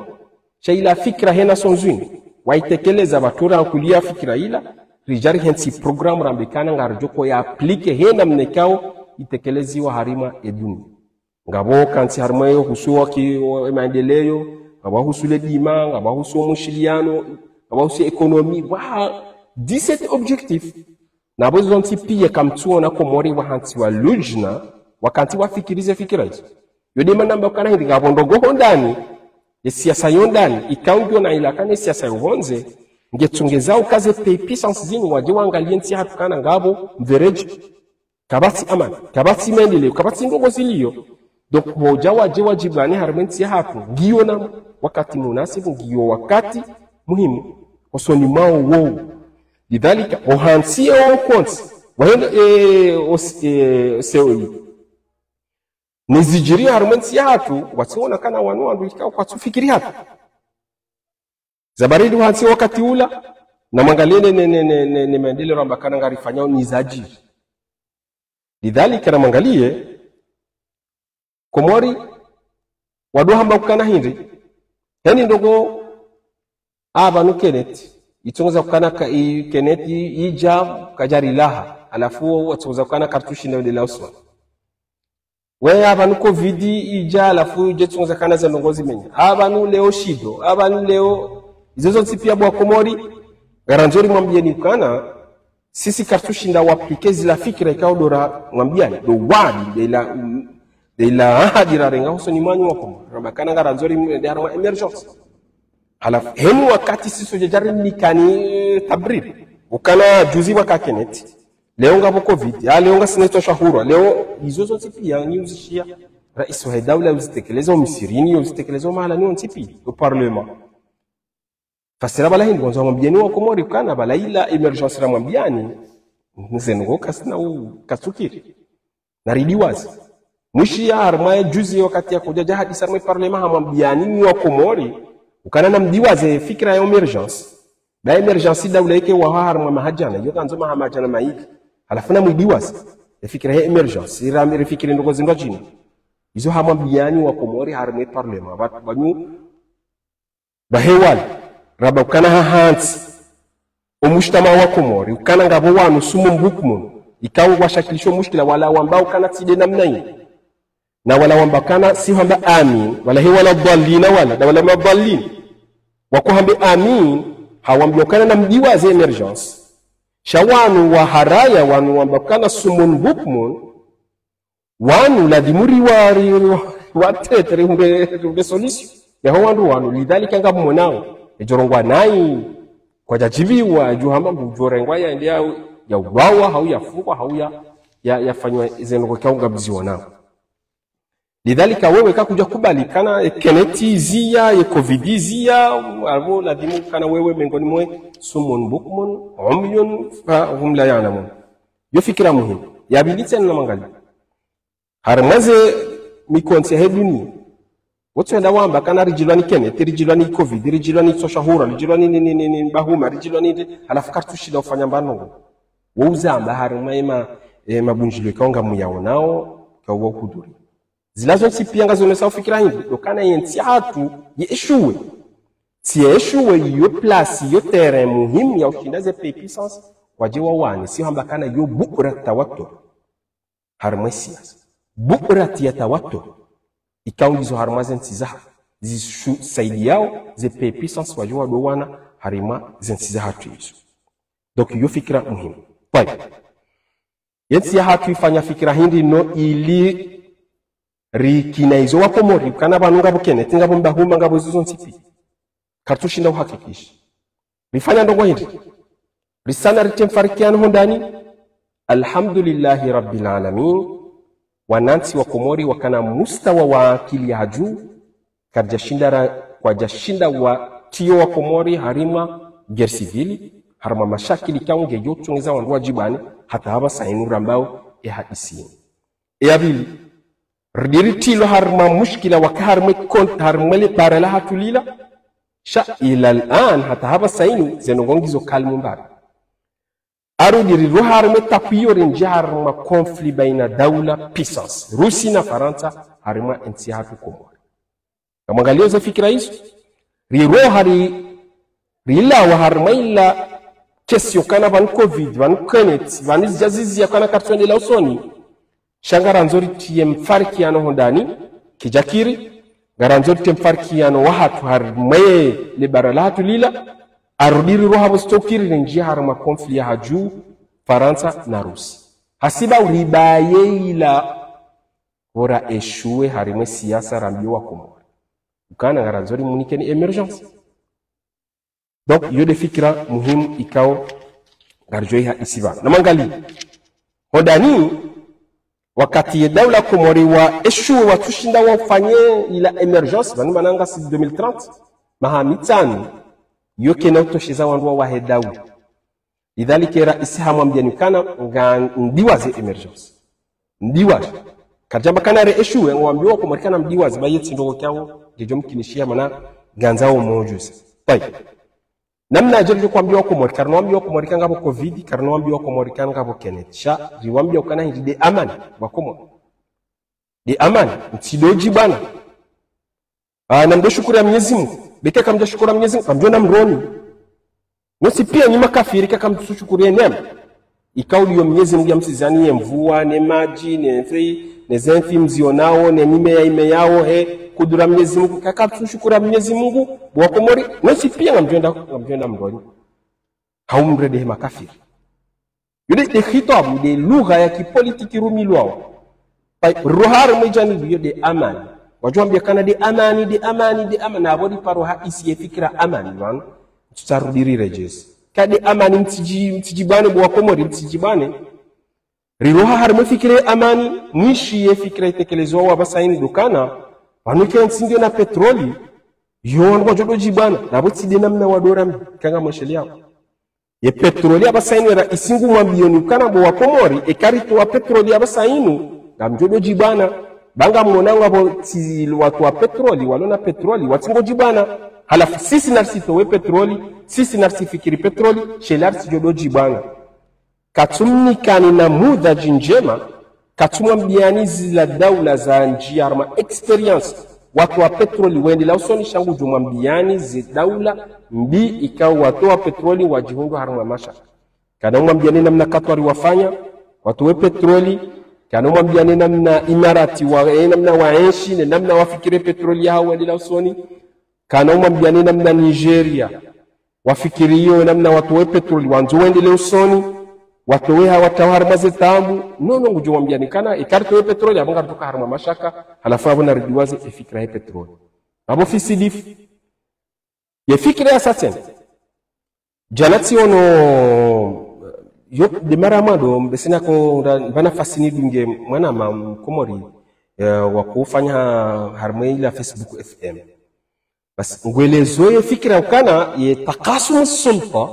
Sha ila fikira he Nations Unies. Waitekeleza pvatsu rankuliya fikira ila, ridja rihentsi programme rambe ukana ngaridjo ko ya appliquer he namna ikao itekeleziwa harumwa e dunia. Ngapvo kantsi harumwa yo uhusu wa ki-, wa maendeleo, ngapvo uhusu le dima, ngapvo uhusu mwishiliano, ngapvo uhusu économie, wa dix-sept objectifs. Na pvo zontsi piya kamtsuona Komori wahantsiwa lujna, wakantsi wafikiri ze fikira izo. Yo nde mana namba ukana hindri ngapvo ndrongoo hondani, ye siasa yondani, ikao ngiyo na ila ukana ye siasa yo pvondze, ngetsongeza uka ze pays puissances zinu wadje wangaliye ntsi yahatru ukana ngapvo mvereji, kapvatsi amani, kapvatsi maendeleo, kapvatsi ndrongoo ziliyo. Donc, hodja wadje wadjibane harumwa entsi yahatru, ngiyo na wakati munasibu, ngiyo wakati muhimu, osoni mwawo wowo. Lidhalika, ohantsiye okontsi, wahenda, eh, os-, eh, C O I. Nizidjiri harumwa entsi yahatru, watsiona ukana wanu wandru ikao kwatsufikiri hata. Za baridi wahantsi wakati ula, namwangaliye ne, ne, ne maendeleo ramba ukana ngarifanyao nizadjiri. Lidhalika namwangaliye, Komori, wandru hamba ukana hindri, heni ndrongoo, apvanu Kenneth, itsongeza ukana ka-, i-, Kenneth i-, idja kadjarilaha, halafu watsongeza ukana kartsu shinda wendelea usoni. We apvanu covid idja, halafu idje tsongeza ukana ze ndrongoo zimenya. Apvanu leo shindo, apvanu leo, izo zontsi piya bo wa Komori, ngarandzo rimwambiyeni ukana, sisi kartsu shinda wa appliquer zila fikira ikao ndo ramwambiyani, ndo wadi, nde ila, um, nde ila ahadi rarenga hosoni mwanyu wa Komori. Ramba ukana ngarandzo rimwende harumwa émergence. Halafu, heni wakati sisi sodja djari nikani, eh, tabriri. Ukana juzi waka Kenneth. Leo ngapvo covid, ya leo ngasina itsosha hurwa, leo izo zontsi piya nyi uzishiya, raisi wahe daula uzitekeleza, o misirini uzitekeleza, o mahalani wontsi piya, o parlement. Fasira pvala hindri, wandzo wamwambiyeni wa Komori ukana pvala ila émergence ramwambiyani, nze ndrongoo kasina u-, katsukiri. Naridiwaze. Mwishiya harumwa ye juzi wakati yakodja dja hadisa harumwa e parlement hamwambiyani nyi wa Komori, ukana namdiwaze fikira ya émergence. Ba émergence daula ike waha harumwa maha djana, yo kandzo maha madjana mayili. Halafu namwidiwaze. E fikira ya émergence, ira, ira fikira ndrongoo zindru djina. Izo hamwambiyani wa Komori harumwa e parlement. Ba, banyu, bahe wala, ramba ukana hahantsi. O mujtamaa wa Komori, ukana ngapvo wanu summun bukmun. Ikao washakilisho mushkila wala wamba ukana tsi nde namna ini. Na wala wamba ukana si hamba amin, wala he wala dhallina wala, na wala wamba dhallin. Wako hambe amin, hawambiya ukana namdiwaze émergence. Sha wanu waharaya wanu wamba ukana summun bukmun, wanu ladhimu riwa, ri, ri, watrete, rihundre, rihundre solution. Yaho wandru wanu, lidhalika ngamwonao. Edjo rongwa nayi, kwadjadjiviwa, edjo hamba ngudjo rengwa ya ende ya, ya uwawa, hau ya fungwa, hau ya, ya, ya fanywa ze ndrongoo ikao ngamzionao. Lidhalika wewe kakudja kubali ukana, e, Kenneth ziya, e, covid ziya, apvo ladhimu ukana wewe mengoni mwe, summun bukmun, umyun, fahum la ya'lamun. Yo fikira muhimu. Ya pvili tsena namwangaliye. Harumwa ze mikontsi yahe dunia. Wotsi wenda wamba kana ridjilwa ni kenneth, ridjilwa ni covid, ridjilwa ni tsoshahura, ridjilwa ni, ni, ni, ni, ni bahuma, ridjilwa ni, ni, halafu kartsushinda ufanya mbano. Wo uzamba harimwa ema, ema bunjilwe kaunga muyaonao, kauwa uhuduri. Zila zontsi pia ngazonesa ufikira hindri, ndo kana yentsi yahatru ye échoué. Tsi ye échoué yo place, yo terrain muhimu ya ushinda ze pays puissance, wadje wawane, si hamba kana yo bu'ra tawatur. Harimwa siasa. Bu'ra ya tawatur. Ikao ngizo harimwa zentsi zaha. Zishu saidiyao, ze pays puissance wadje wadowana, harimwa zentsi zahatru izo. Donc, yo fikira muhimu. Tayib. Yentsi yahatru ifanya fikira hindri no ili rikina izo wa Komori, kana pvanu ngapvo kenneth, ngapvo mbahuma, ngapvo izo zontsi pia. Kartsushinda uhakikisha. Rifanya ndrongo hindri. Risana rite mfarikiano hondani. Alhamdulillahi Rabbil Alamin. Wanantsi wa Komori wakana mustawa wa akili ya hadju. Karidjashinda ra-, kwadjashinda watiyo wa Komori harimwa guerre civile, harimwa mashakili kaunge yo tsongeza wandru wadjibane, hata hapvasa inu rambao e hadisi. E ya pvili, ridiri tilo harimwa mushkila waka harimwa kon-, harimwa le bara lahatru lila, sha ila al-an, hata hapvasa inu, ze ndrongo ngizo kalmu mbali. Arudi riroha harimwa étape iyo rindji harimwa conflit baina daula puissance, Rusi na Farantsa, harimwa entsi yahatru Komori. Ngamwangalio ze fikira izo, riroha ri-, rilawa harimwa ila question kana pvanu covid, pvanu kenneth, pvanu zidja ziziya kana kartsuendelea usoni. Sha ngarandzo ritiye mfarikiano hondani, kidjakiri, ngarandzo ritiye mfarikiano wahatru harimwa le bara lahatru lila, arudi riroha pvo stokiri rindji harimwa conflit ya hadju, Farantsa na Rusi. Hasiba uribaye ila hora échoué harimwa siasa rambio wa Komori. Ukana ngarandzo rimunike ni émergence. Donc, iyo nde fikira muhimu ikao ngaridjo iha isi pvanu. Namwangalie. Hondani, wakati ye daula Komori wa échoué watsushinda wafanye ila émergence, pvanu mana ngasi deux mille trente, maha mitsanu, yo kena utosheza wandru wawahe daula. Lidhalika, raisi hamwambiani kana ngamdiwaze émergence. Mdiwaze. Karidjamba kana re échoué, ngwambiwa Komori kana mdiwaze, ba yetsi ndrongo kyao, ngedjo mkinishiha mana ngandzao mdjuzi. Tayib. Namna yadje ridjo kwambiwa Komori, karina wambiwa Komori kana ngapvo covid, karina wambiwa Komori kana ngapvo kenneth. Sha, riwambiwa kana hindri nde amani, wa Komori. Nde amani, mtsidodjibana. Ah, namdo shukuru ya Mwenyezi Mungu. Beka kamdja shukuru ya Mwenyezi Mungu, kamdjo na mroni. Nontsi pia nyi makafiri kaka mtsu shukuru ye neema. Ikao ndiyo Mwenyezi Mungu ya msizani ye mvua, ne madji, ne ntsi, ne zentsi mzionao, ne mimea imeyao, he, kudura Mwenyezi Mungu, kaka mtsu shukuru ya Mwenyezi Mungu, bo wa Komori, nontsi pia ngamdjo enda, ngamdjo enda mroni. Hau mrende he makafiri. Yo nde, nde khitabu, nde lugha ya kipolitiki rumilwao. Pvayi, roha harimwa janibu yo nde amani. Wadjo wambia kana nde amani, nde amani, nde amani. Na pvo ndi paro ha isi ye fikira amani, pvanu. Mtsutsa rudi riredjezi. Ka nde amani mtsidji, mtsidjibane, bo wa Komori mtsidjibane. Riroha harimwa fikira ye amani, mwishi ye fikira itekelezwao apvasa inu ndo kana. Pvanu ke ntsi ngiyo na petroli. Yo wandru wadjo dodjibana. Na pvo tsi nde namna wandru rami. Kanga mwesheleao. Ye petroli apvasa inu raisi ngumwambioni ukana bo wa Komori, eka ritowa petroli apvasa inu, ngamdjo dodjibana, ba ngamwonao ngapvo tsi watowa petroli, walo na petroli, watsingodjibana, halafu sisi narisi towe petroli, sisi narisi fikiri petroli, sha ila ritsidjo dodjibana. Katsumnikani namudhadji ndjema, katsumwambiani zila daula za ndjia harimwa expérience. Watowa petroli wendelea usoni sha ngudjo mwambiani ze daula mbi ikao watowa petroli wadjihundru harimwa mashaka. Kana umwambiani namna Katwari wafanya, watowe petroli. Kana umwambiani namna Imarati wa, eh, namna waenshi, ne namna wafikire petroli yahao wendelea usoni. Kana umwambiani namna Nigeria wafikiri iyo namna watowe petroli, wandzo wendelee usoni, watowe ha-, watawe harimwa ze taabu. No, no, ngudjo wambiani kana, eka ritowe petroli, apvo ngaritoka harimwa mashaka, halafu apvo naridiwaze ye fikira ye petroli. Apvo fisidifu. Ye fikira ya satsena. Djana tsiono, yo, nde mara ya mwando, mbesina ko, nda, mba nafasi nidunge mwanama Mkomori, eh, wakofanya harimwa ila Facebook F M. Basi, ngwelezo ye fikira ukana ye takasumu sulta,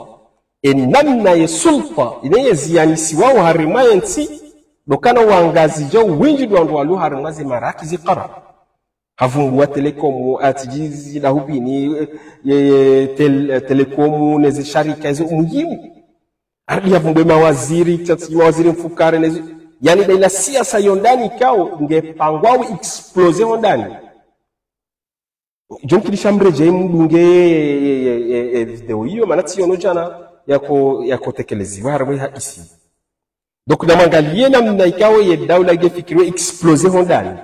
ye namna ye sulta, ine ye ziyanisiwao harimwa ye ntsi, Ndo ukana wangazidja wendji ndo wandru walo harimwa ze maraki zikara. Havumbua Telecom, atidjizi la hupvini, ye, ye, tel, Telecom, neze sharika, ezo muhimu. Harudi havumbue mawaziri, tsatsi mawaziri mfukare, neze, yaani, nda ila siasa yo ndani ikao, nge pangwao explosé ho ndani. Djo nkilisha mredjei mdunge ye, ye, ye, ye, ye video iyo, mana tsiyono djana yako, yako tekeleziwa, harimwa ha isi. Donc, namwangalie namna ikao ye daula nge fikiriwa explosé ho ndani.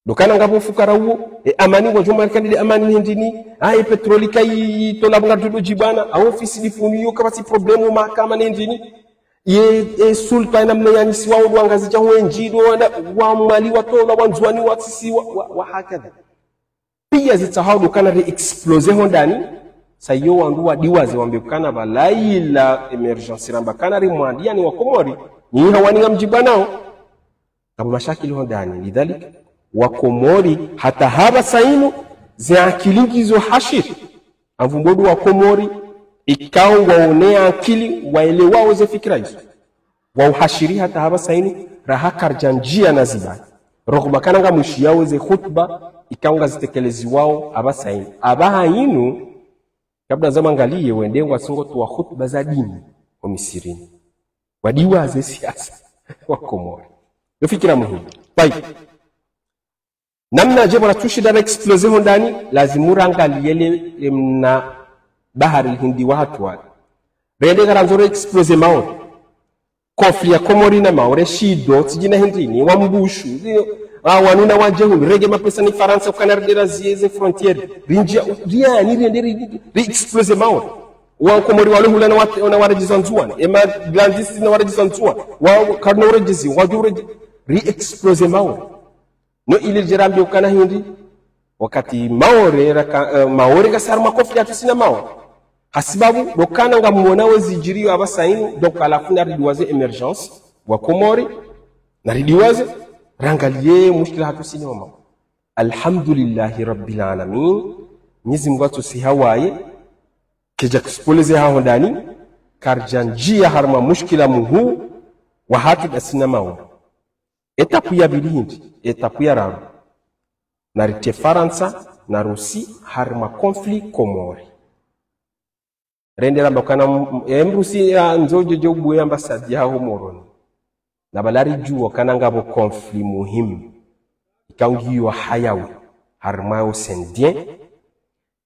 Ndo ukana ngapvo fukara uwo, e amani ngwadjo marikani nde amani hindrini, a, e pétrole kayi tola bunga dudu djibana, a ofisi difuni yo kapvatsi problème mahakama ne hindrini. Ye, e sultwa namna yanyisiwa ndo wangazidja wendji, ndo wana, wa Mwali watola, wa Ndzuani watsisiwa, wa, wa hakadha. Pia zitsahao ndo ukana ri explosé ho ndani, sa iyo wandru wadiwaze wambe ukana pvala ila émergence ramba ukana ri mwandi yani wa Komori, ni hawani ngamdjibwanao. Ngapvo mashakili ho ndani, lidhalika, wa Komori, hata hapvasa inu, ze akili ngizo hashiri. Amvumbodu wa Komori, ikao ngwaone akili, waelewao ze fikira izo. Wauhashiri hata hapvasa inu, raha karidja ndjia na zibali. Rokubakana ngamwishiyao ze khutba, ikao ngazitekeleziwao hapvasa inu. Hapvaha inu, kabla za mwangaliye wende ngwasongo towa khutba za dini, ho misirini. Wadiwaze siasa, wa Komori. Yo fikira muhimu. Tayib. Namna dje pvwana tsushida ra explosé ho ndani, lazimu rangaliye le, le mna bahari Hindi wahatru wale. Rende ngarandzo re explosé Maore. Conflit ya Komori na Maore, shido, tsidjina hindrini, wa Mbushu, zi, a, wanu na wadje hunu, renge mapesa ni Farantsa, ukana ridera zie, ze frontières. Rindjia, riani, rende, ri, ri explosé Maore. Wa Komori wale hula na wa, na waredjeza Ndzuani. Ema Grandis na waredjeza Ndzuani. Wa Karno waredjezi, wadju waredje, ri explosé Maore. No ili djerambi ukana hindri, wakati Maore, raka, eh, Maore ngasi harumwa conflit hatru sina Maore. Hasibabu, ndo ukana ngamwona wezi djiriyo hapvasa inu, donc halafu naridiwaze émergence, wa Komori, naridiwaze, rangaliye mushkila hatru sina wa Maore. Alhamdulillahi Rabbil Alamin, Mwenyezi Mungu atsusiha waye, kedja explosé haho ndani, karidja ndjia harumwa mushkila muhuu, wahatru nda sina Maore. Étape ya pvili hindri, étape ya raru. Narite Farantsa, na Rusi, harumwa conflit Komori. Rende ramba ukana m-, m-, e Mrusi yandzo dje dje ubuwe ambassade yaho Moroni. Na pvala ridjuwa ukana ngapvo conflit muhimu. Ikao ngiyo hayawi, harumwa Océan Indien,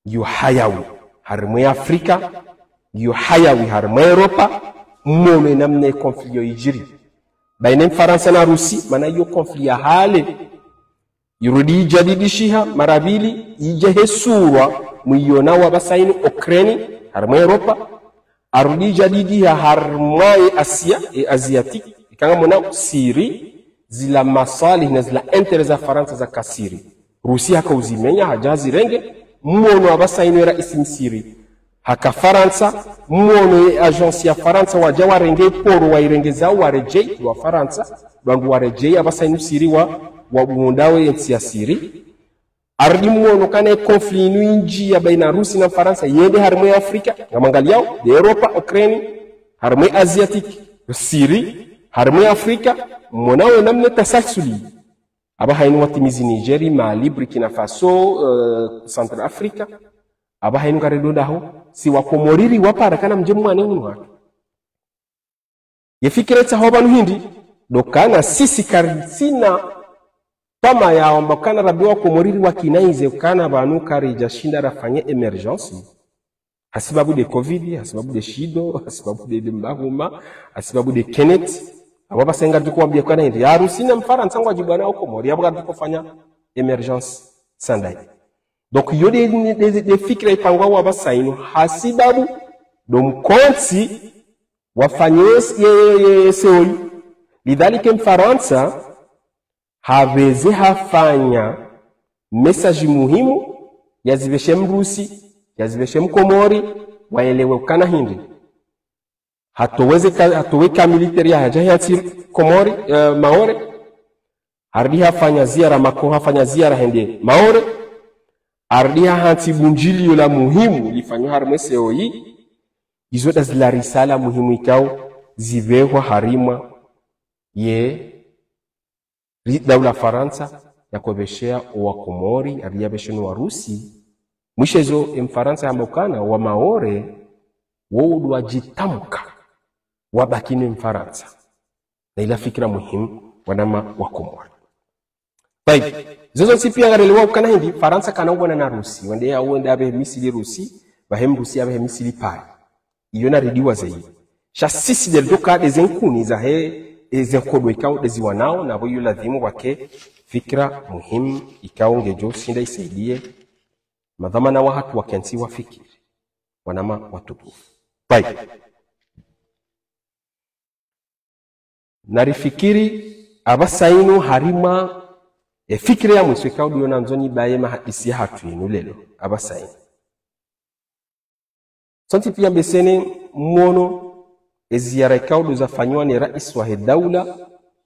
ngiyo hayawi harimwa Afrika, ngiyo hayawi harimwa Europa, mwono namna ye conflit yo idjiri. Baina Mfarantsa na Rusi, mana iyo conflit ya hale. Irudi ijadidishiha, mara pvili, idja he sura, mwiyonao hapvasa inu Ukraine, harimwa Europa, arudi ijadidiha harimwa ye Asia, ye Asiatique, ikao ngamwona Syrie, zila masalih na zila intérêt za Farantsa zaka Syrie. Rusi haka uzimenya, hadja hazirenge, mwono hapvasa inu ye raisi Msiri haka Farantsa, mwono ye agence ya Farantsa, wadja warenge poro, wairenge zao, waredjei, wa Farantsa, wandru waredjei, hapvasa inu Syrie wa, wa bundao ye ntsi ya Syrie. Arudi mwono ukana ye conflit inu indji ya baina Rusi na Farantsa, yende harimwa ye Afrika, ngamwangaliao, nde Europa, Ukraine, harimwa ye Asiatique, Syrie, harimwa ye Afrika, mwonao namna tasalsuli. Hapvaha inu watimizi Niger, Mali, Burkina Faso, eh, Centrafrique. Hapvaha inu ngaridundaho, si wa Komori riwapara ukana mdje mwane hunu hatru. Ye fikira itsaho pvanu hindri, ndo ukana sisi karitsina twamaya wamba ukana rabi wa Komori riwakinaize ukana pvanu karidja shinda rafanye émergence. Hasibabu nde covid, hasibabu nde shido, hasibabu nde, nde mbahuma, hasibabu nde Kenneth. Apvo hapvasa ngaridjo wambia ukana hindri, ya Rusi na Mfarantsa ngwadjibwanao Komori, apvo ngaridjo fanya émergence sandayi. Donc, iyo nde, nde, nde, nde fikira ipangwao hapvasa inu, hasibabu ndo mkontsi wafanye ye, ye, ye, ye seoi. Lidhalika Mfarantsa, hapveze hafanya message muhimu, yazipveshe Mrusi, yazipveshe Mkomori, waelewe ukana hindri. Hatoweze ka, hatoweka militaire yahadja hantsi Komori, eh, Maore. Harudi hafanya ziara Macron, hafanya ziara hende Maore. Harudi hahantsi bundjilio la muhimu lifanywa harimwa ye seoi. Izo nda zila risala muhimu ikao zipvehwa harimwa ye ri-, daula Farantsa yakopveshea owa Komori, ari yapveshe no Warusi. Mwisho ezo e Mfarantsa yamba ukana wa Maore, wo udu wadjitamka, wabaki ne Mfarantsa. Na ila fikira muhimu, wanama wa Komori. Tayib, zo zontsi pia ngarelewa ukana hindri, Farantsa kana ugwana na Rusi, wende ya wende apvehe misili Rusi, pvahe Mrusi apvehe misili Paris. Iyo naridiwa zaidi. Sha sisi de ridjoka de ze nkuni zahe, e ze nkodo ikao de ziwanao, na pvo iyo ladhimu wake fikira muhimu ikao ngedjo shinda isaidiye madhwamana wahatru wakentsi wafikiri. Wanama watukufu. Tayib. Narifikiri apvasa inu harimwa e fikira ya mwiso ikao ndiyo nandzo nibaye mahadisi yahatru inu leo, apvasa inu. Sontsi pia mbesene mwono e ziara ikao ndo zafanyiwa ne rais wahe daula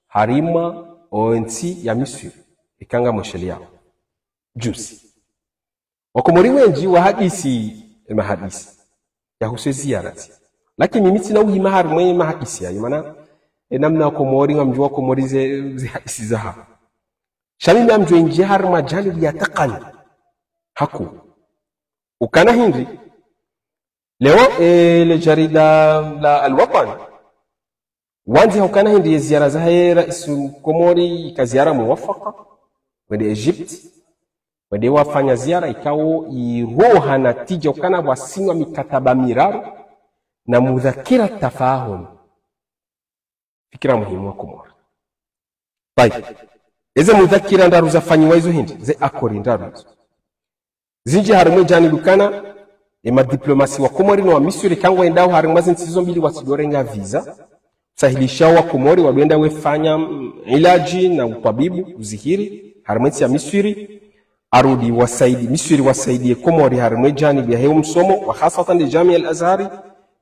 harimwa o ntsi ya Misri, ikao ngamwesheleyao. Juzi. Wakomori wendji wahadisi, e mahadisi yahusu e ziara zi. Lakini mimi tsina uhima harimwa e mahadisi yayo, mana, e namna Wakomori, ngamdjuwa Wakomori ze, ze hadisi zahawo. Sha mimi ngamdjo indjia harimwa janibu ya takani. Haku. Ukana hindri, leo, e, le jarida la Al-Watan, wandzi ha ukana hindri ye ziara zahe rais Komori ika ziara muwafaka, wende Egypte, wende wafanya ziara ikao iroha natija ukana wasinywa mikataba miraru na mudhakira tafahum. Fikira muhimu Wakomori. Tayib. Eze mudhakira ndraru zafanyiwa izo hindri, ze akori ndraru izo. Zindji harimwa e janibu ukana, e madiplomasi wa Komori no wa Misri ikao ngwendao harimwa ze ntsi zo mbili watsidjorenga visa, usahilisha Wakomori wadjoenda wefanya, mm, ilaji na utwabibu, uzihiri, harimwa e ntsi ya Misri, arudi wasaidi, Misri wasaidi e Komori harimwa e janibu yahe o msomo, wa hasatan le Jamia Al-Azhari,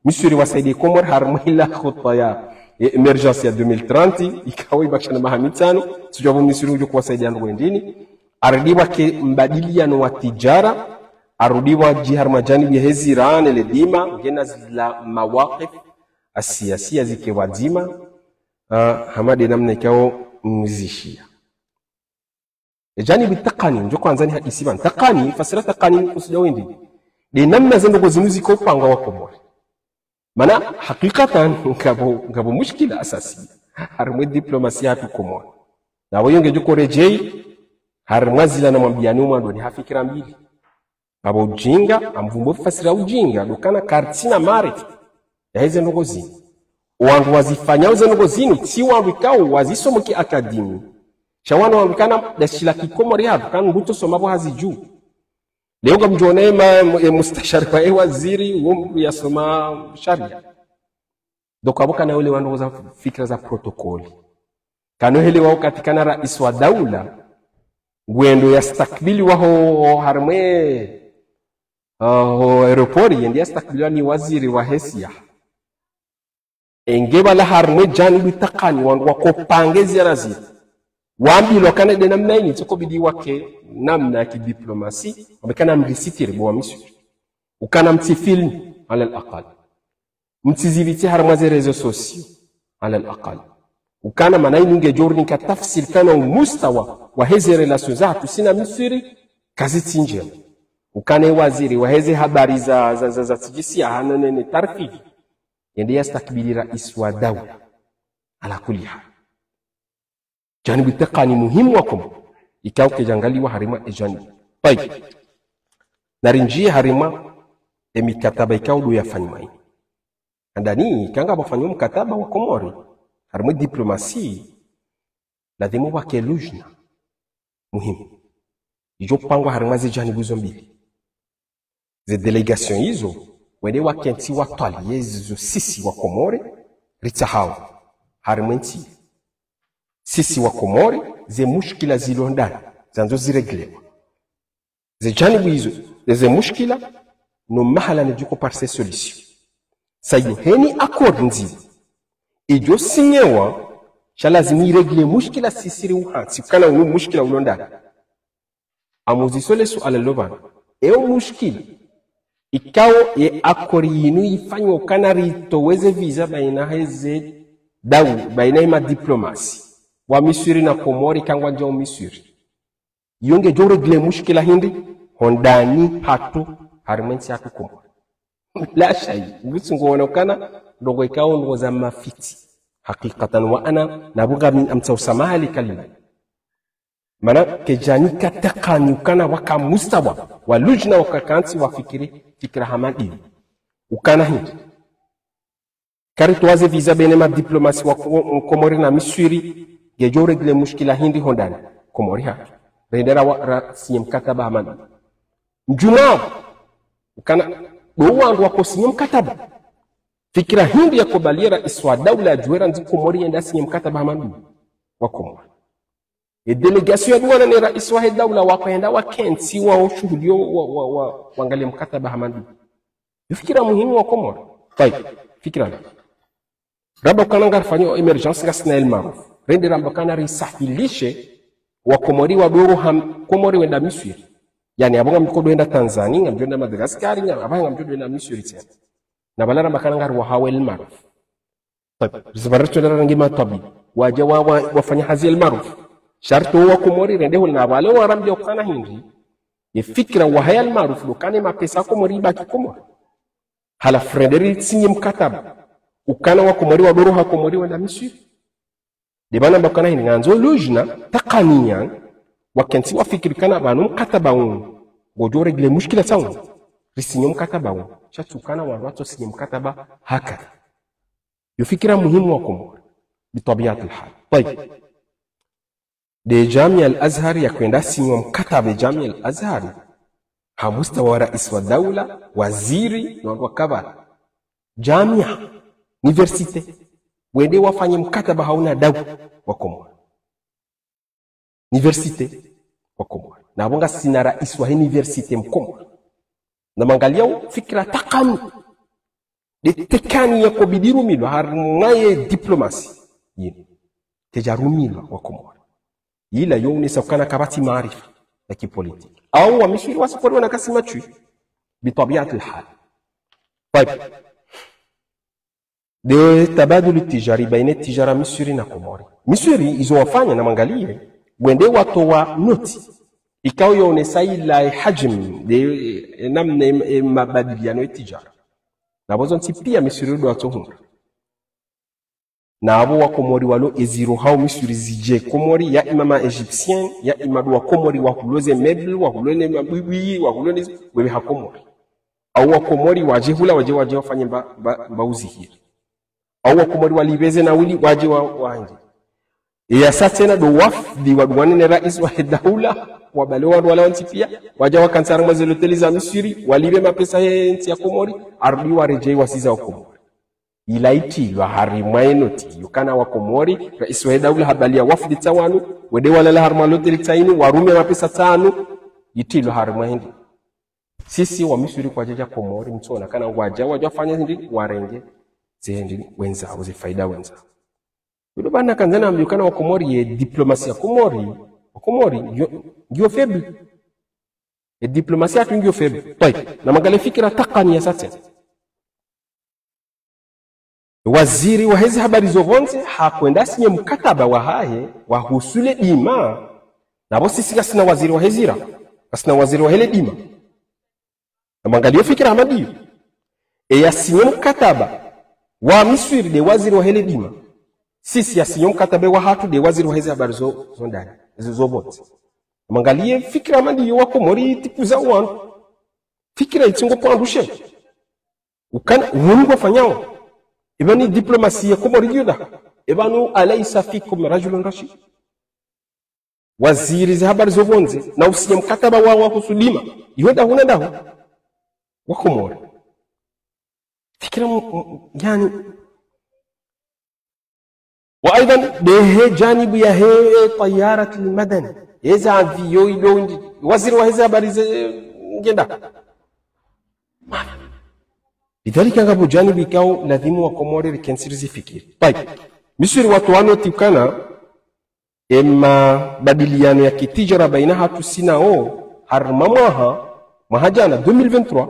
Misri wasaidi e Komori harimwa ila khuta ya, e, émergence ya deux mille trente, ikao ibakisha na maha mitsanu, sijua pvo Misri udjo kuwasaidia ndrongo ndrini, arudi wake mbadiliano wa tijara, arudi wadji harimwa janibu yahe zira ne le dima, ngena zila mawakif, asiyasiya zike wadzima, ah, hama de namna ikao mzishia. E janibu takani, ndjo kwandza nihadisi pvanu. Takani, fasira takani ni kusudia wendji. De namna ze ndrongo zinu ziko upangwa Wakomori. Mana, hakikatan, ngapvo, ngapvo mushkila asasi. Harimwa e diplomasi yahatru Komori. Na wewe ngedjo koredjei, harimwa zila namwambiani o mwando ni ha fikira mbili. Ngapvo ujinga, ngamvumbua fasira ujinga, ndo ukana karitsina maarifa yahe ze ndrongo zinu. Wandru wazifanyao ze ndrongo zinu, tsi wandru ikao wazisoma ki akademi. Sha wanu wandru ukana dashi la Kikomori yahatru, ukana mndru utsosoma pvo hazidjuu. Leo ngamdjoona e ma, e mustashari wa e waziri, wo mndru yasoma sharia. Donc, apvo kana uelewa ndrongo za fikira za protokoli. Kana uelewa wakati kana rais wa daula, ngwendo yastakbili waho harimwa e, ah, ho aéroport, yende yastakbiliwa ni waziri wahe siyaha. Enge pvala harimwa e janibu takani, wandru wakopanga e ziara zile. Wambilwa ukana de namna ini, tsoko bidi wake namna ya kidiplomasi, wambe ukana mrisitiri bo wa Misri. Ukana mtsifilme, ala al-aqal. Mtsizipvitse harimwa ze réseaux sociaux, ala al-aqal. Ukana mana inu ngedjo rinika tafsiri ukana o mustawa wahe ze relations zahatru sina Misri, kazitsi ndjema. Ukana e waziri wahe ze habari za, za, za, za tijisiya hano nene tarfihi, yende yastakbili rais wa daula. Ala kulli hal. Janibu takani muhimu Wakomori, ikao kedjangaliwa harimwa e janibu. Tayib. Narindjie harimwa e mikataba ikao ndo yafanyiwa ini. Handani, ikao ngapvo fanyiwa mkataba Wakomori, harimwa e diplomasi, ladhimu wake lujna muhimu. Idjo pangwa harimwa ze janibu zo mbili. Ze délégation izo, wende wakentsi watwaliye zizo sisi Wakomori ritsahao harimwa e ntsi. Sisi Wakomori, ze mushkila zilo ndani, zandzo zireglewa. Ze janibu izo, ze, ze mushkila, no mahala ne djuko parse solution. Sa iyo heni accord ndzima idjo sinyewa, sha lazimu iregle mushkila sisi ri uhantsi, ukana unu mushkila ulo ndani. Ngamuzisole suala lilo pvanu. Ewo mushkila ikao ye accord yinu ifanyiwa ukana ritowe ze visa baina heze dau baina ye madiplomasi wa Misri na Komori, kangwadjao Misri, iyo ngedjo régler mushkila hindri hondani hatru harimwa entsi yahatru Komori? La shay, mbusi ngoonekana ndrongoo ikao ndrongoo za mafitsi. Hakikatan wa ana, na buga min amtsa usamaha li kalima. Mana kedjanika takani ukana waka mustawa wa lujna, waka kantsi wafikiri fikira hama ndiyo. Ukana hindri? Kari towaze visa baina ye madiplomasi wa Ko-, Komori na Misri, ngedjo régler mushkila hindri hondani Komori hatru? Rende ra wa-, ra signer mkataba hama ndiyo. Mdjumao, ukana ndo wandru wako signer mkataba. Fikira hindri yakubaliye raisi wa daula yadjuwe randzi Komori yende asinye mkataba hama ndiyo wa Komori? E délégation yaduwana ne raisi wahe daula wakohenda wakentsi wao shuhuliyo wa, wa, wa, wangaliye mkataba hama ndiyo. Yo fikira muhimu wa Komori. Tayib, fikira na. Ramba ukana ngarifanyo émergence ngasina El Maarouf. Rende ramba ukana risahilishe wa Komori wadoro ha Komori wenda Misri. Yaani, apvo ngamdjo ndo wenda Tanzania, ngamdjo wenda Madagascar, ngam-, apvaha ngamdjo ndo wenda Misri tsena. Na pvala ramba ukana ngariwahao El Maarouf. Tayib, zipvare tswenda rangi matwabibu. Wadje wa, wa, wafanye hazi El Maarouf. Sharti wa Komori rende hule na pvale warambiya ukana hindri. Ye fikira wahe El Maarouf ndo ukana mapesa Komori ibaki Komori. Halafu rende risinye mkataba ukana wa Komori wadoro ha Komori wenda Misri. Nde pvanu ramba ukana hindri ngandzo lujna takaniyan wakentsi wafikiri ukana pvanu mkataba unu ngodjo régler mushkila tsa unu. Risinye mkataba unu. Sha tsi ukana wandru watso sinye mkataba hakadha. Yo fikira muhimu wa Komori. Bitwabiati lhal. Tayib. Nde Jamia Al-Azhar yakohenda sinywa mkataba Jamia Al-Azhar. Ha mustawa wa raisi wa daula, waziri, na wandru wakabala. Jamia, université. Wende wafanye mkataba hauna dau wa Komori. Université wa Komori. Na apvo ngasina raisi wa université Mkomori. Na mwangaliyao fikira takani. Nde takani yakobidi rumilwa harimwa ye diplomasi yinu. Kedjarumilwa wa Komori. Yila yo unesa ukana kapvatsi maarifa ya kipolitiki. Au wa Misri wasipori wana kasi matswi. Bitwabiati lhal. Tayib. Nde tabadul tijari baina tijara Misri na Komori. Misri izo wafanya na mwangaliye, wende watowa noti. Ikao yo unesa ila e hajm, nde, e, namna e, e mabadiliano e tijara. Na apvo zontsi pia Misri ndo watsohundra. Na apvo wa Komori walo eziro hao Misri zidje Komori, ya ima ma Égyptiens, ya ima ndo wa Komori wahulo ze meubles, wahulo ne mabwibwi, wahulo ne, wewe ha Komori. Au wa Komori wadje hula, wadje, wadje wafanye mba, mba, mba uzihiri. Au wa Komori walipve ze nauli, wadje wa, wandje. Eya sa tsena ndo wafdi waduwane ne raisi wahe daula, wabale wandru wala wontsi pia, wadja wakantsi harimwa ze loteli za Misri, walipve mapesa he ntsi ya Komori, arudi waredjei wasiza wa Komori. Ila itrilwa harimwa ye noti, yo ukana wa Komori, raisi wahe daula habaliya wafdi tsa wanu, wende walala harimwa loteli tsa inu, warume mapesa tsa anu, itrilwa harimwa hindri. Sisi wa Misri kwadjadja Komori, mtsona ukana ngwadja, wadja wafanya hindri, warenge, ze hindri, wendzao, ze faida wendzao. Wilo pvanu kandza nambiye ukana wa Komori ye diplomasi ya Komori, wa Komori, ngiyo, ngiyo faible. Ye diplomasi yahatru ngiyo faible. Tayib, na mwangaliye fikira takani ya sa tsena. Waziri wahe ze habari zo pvondze, hakohenda sinye mkataba wahahe, wahusu le dima, na apvo sisi ngasina waziri wahe zira, ngasina waziri wahe le dima. Na mwangaliye fikira hama ndiyo. Eya sinye mkataba wa Misri nde waziri wahe le dima. Sisi ya sinye mkataba wahatru nde waziri wahe ze habari zo, zo ndani, zo, zo pvondze. Na mwangaliye fikira hama ndiyo wa Komori itikuza wanu. Fikira itsingo pvandru she. Ukana, wunu ngwafanyao. Eba ni diplomasi ya Komori ngiyo nda. Eba nu alaysa fikum rajulun rashid. Waziri ze habari zo pvondze, na usinye mkataba wa, wahusu dima. Iho ndahu na ndahu. Wa Komori. Fikira mu, mu, yaani. Wa aidhan, nde he janibu yahe, e, tayarat al-madani. Eza avion ido ndi. Waziri wahe ze habari ze, ngenda. Lidhalika ngapvo janibu ikao, ladhimu wa Komori rikentsi rizifikiri. Tayib. Misri watowa noti ukana, e mabadiliano ya kitijara baina hatru sina wo, harimwa mwaha, mwaha jana, deux mille vingt-trois,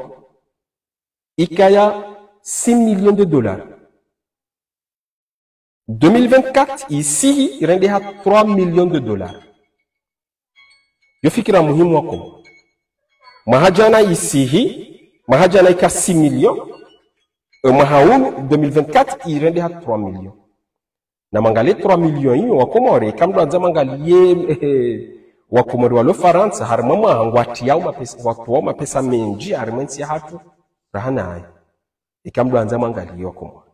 ikaya six millions de dollars. Deux mille vingt-quatre isihi irendeha trois millions de dollars. Yo fikira muhimu wa Komori. Mwaha jana isihi, mwaha jana ika six millions, e, mwaha unu, deux mille vingt-quatre, irendeha trois millions. Na mwangalie trois millions iyo wa Komori, eka mdru andza mwangaliye, eh, wa Komori walo Farantsa, harimwa mwaha ngwatriyao mapesa, ngwatoao mapesa mendji, harimwa entsi yahatru, raha naye. Eka mdru andza mwangaliye wa Komori.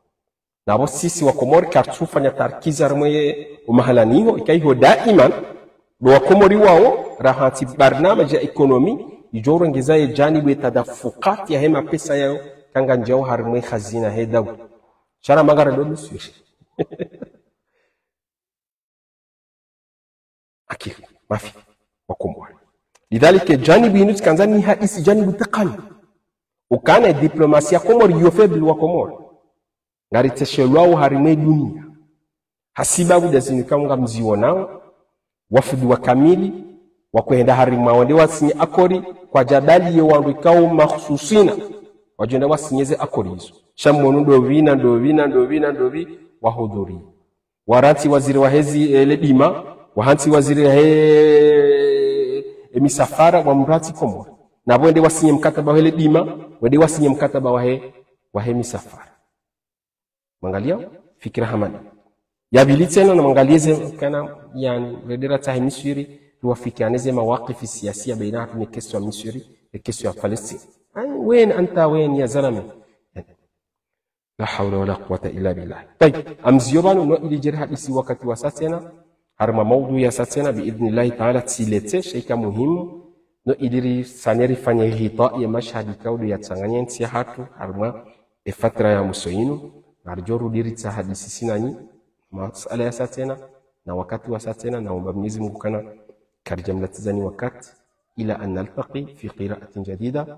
Na pvo sisi wa Komori karitsufanya tarkizi harimwa ye omahalani iho, ika iho daiman, ndo wa Komori wao, rahantsi barnamaji ya ekonomi, idjo urengeza ye janibu ye tadafukati yahe mapesa yayo, kangandjao harimwa ye khazina he daula. Sha ra mangara ndo miswiri. Akili, mafi, wa Komori. Lidhalika, janibu inu tsikandza nihadisi janibu takani. Ukana diplomasi ya Komori yo faible wa Komori. Ngaritseshelwao harimwa ye dunia. Hasibabu nda zinu ikao ngamziwonao, wafundi wa kamili, wakohenda harimwa wende wasinye akori, kwadjabali ye wandru ikao mahususina. Wadjo enda wasinye ze akori izo. Sha mwono ndopvi na ndopvi na ndopvi na ndopvi, wahudhuri. Warantsi waziri wahe zi, eh, le dima, wahantsi waziri wahe, eh, misafara, wamrantsi Komori. Na pvo wende wasinye mkataba wahe le dima, wende wasinye mkataba wahe, wahe misafara. Mwangalia, fikira hamani. Ya pvili tsena na mwangalie ze kana, yani, redera tsahe Miswiri, riwafikiane ze mawakifi siyasiya baina hatru ne question ya Miswiri, ne question ya Palestine. Ai, wen, anta wen, ya zalame. La hawla wala quwwata illa billah. Tayib, ngamziyo pvanu no ili djeri hadisi wakati wasa tsena, harimwa maudhu yasa tsena, bi idhnillahi ta'ala, tsiletse, sha ika muhimu, no ili risanye rifanye ghita ye mashahidi ikao ndo yatsanganya entsi yahatru, harimwa ye fatra ya mwiso inu, ngaridjo rudi ritsahe hadisi sisi nanyi, masala yasa tsena, na wakati wasa tsena, na omba Mwenyezi Mungu kana karidja mlatizani wakati, ila an naltaqi fi qira'atin jadida,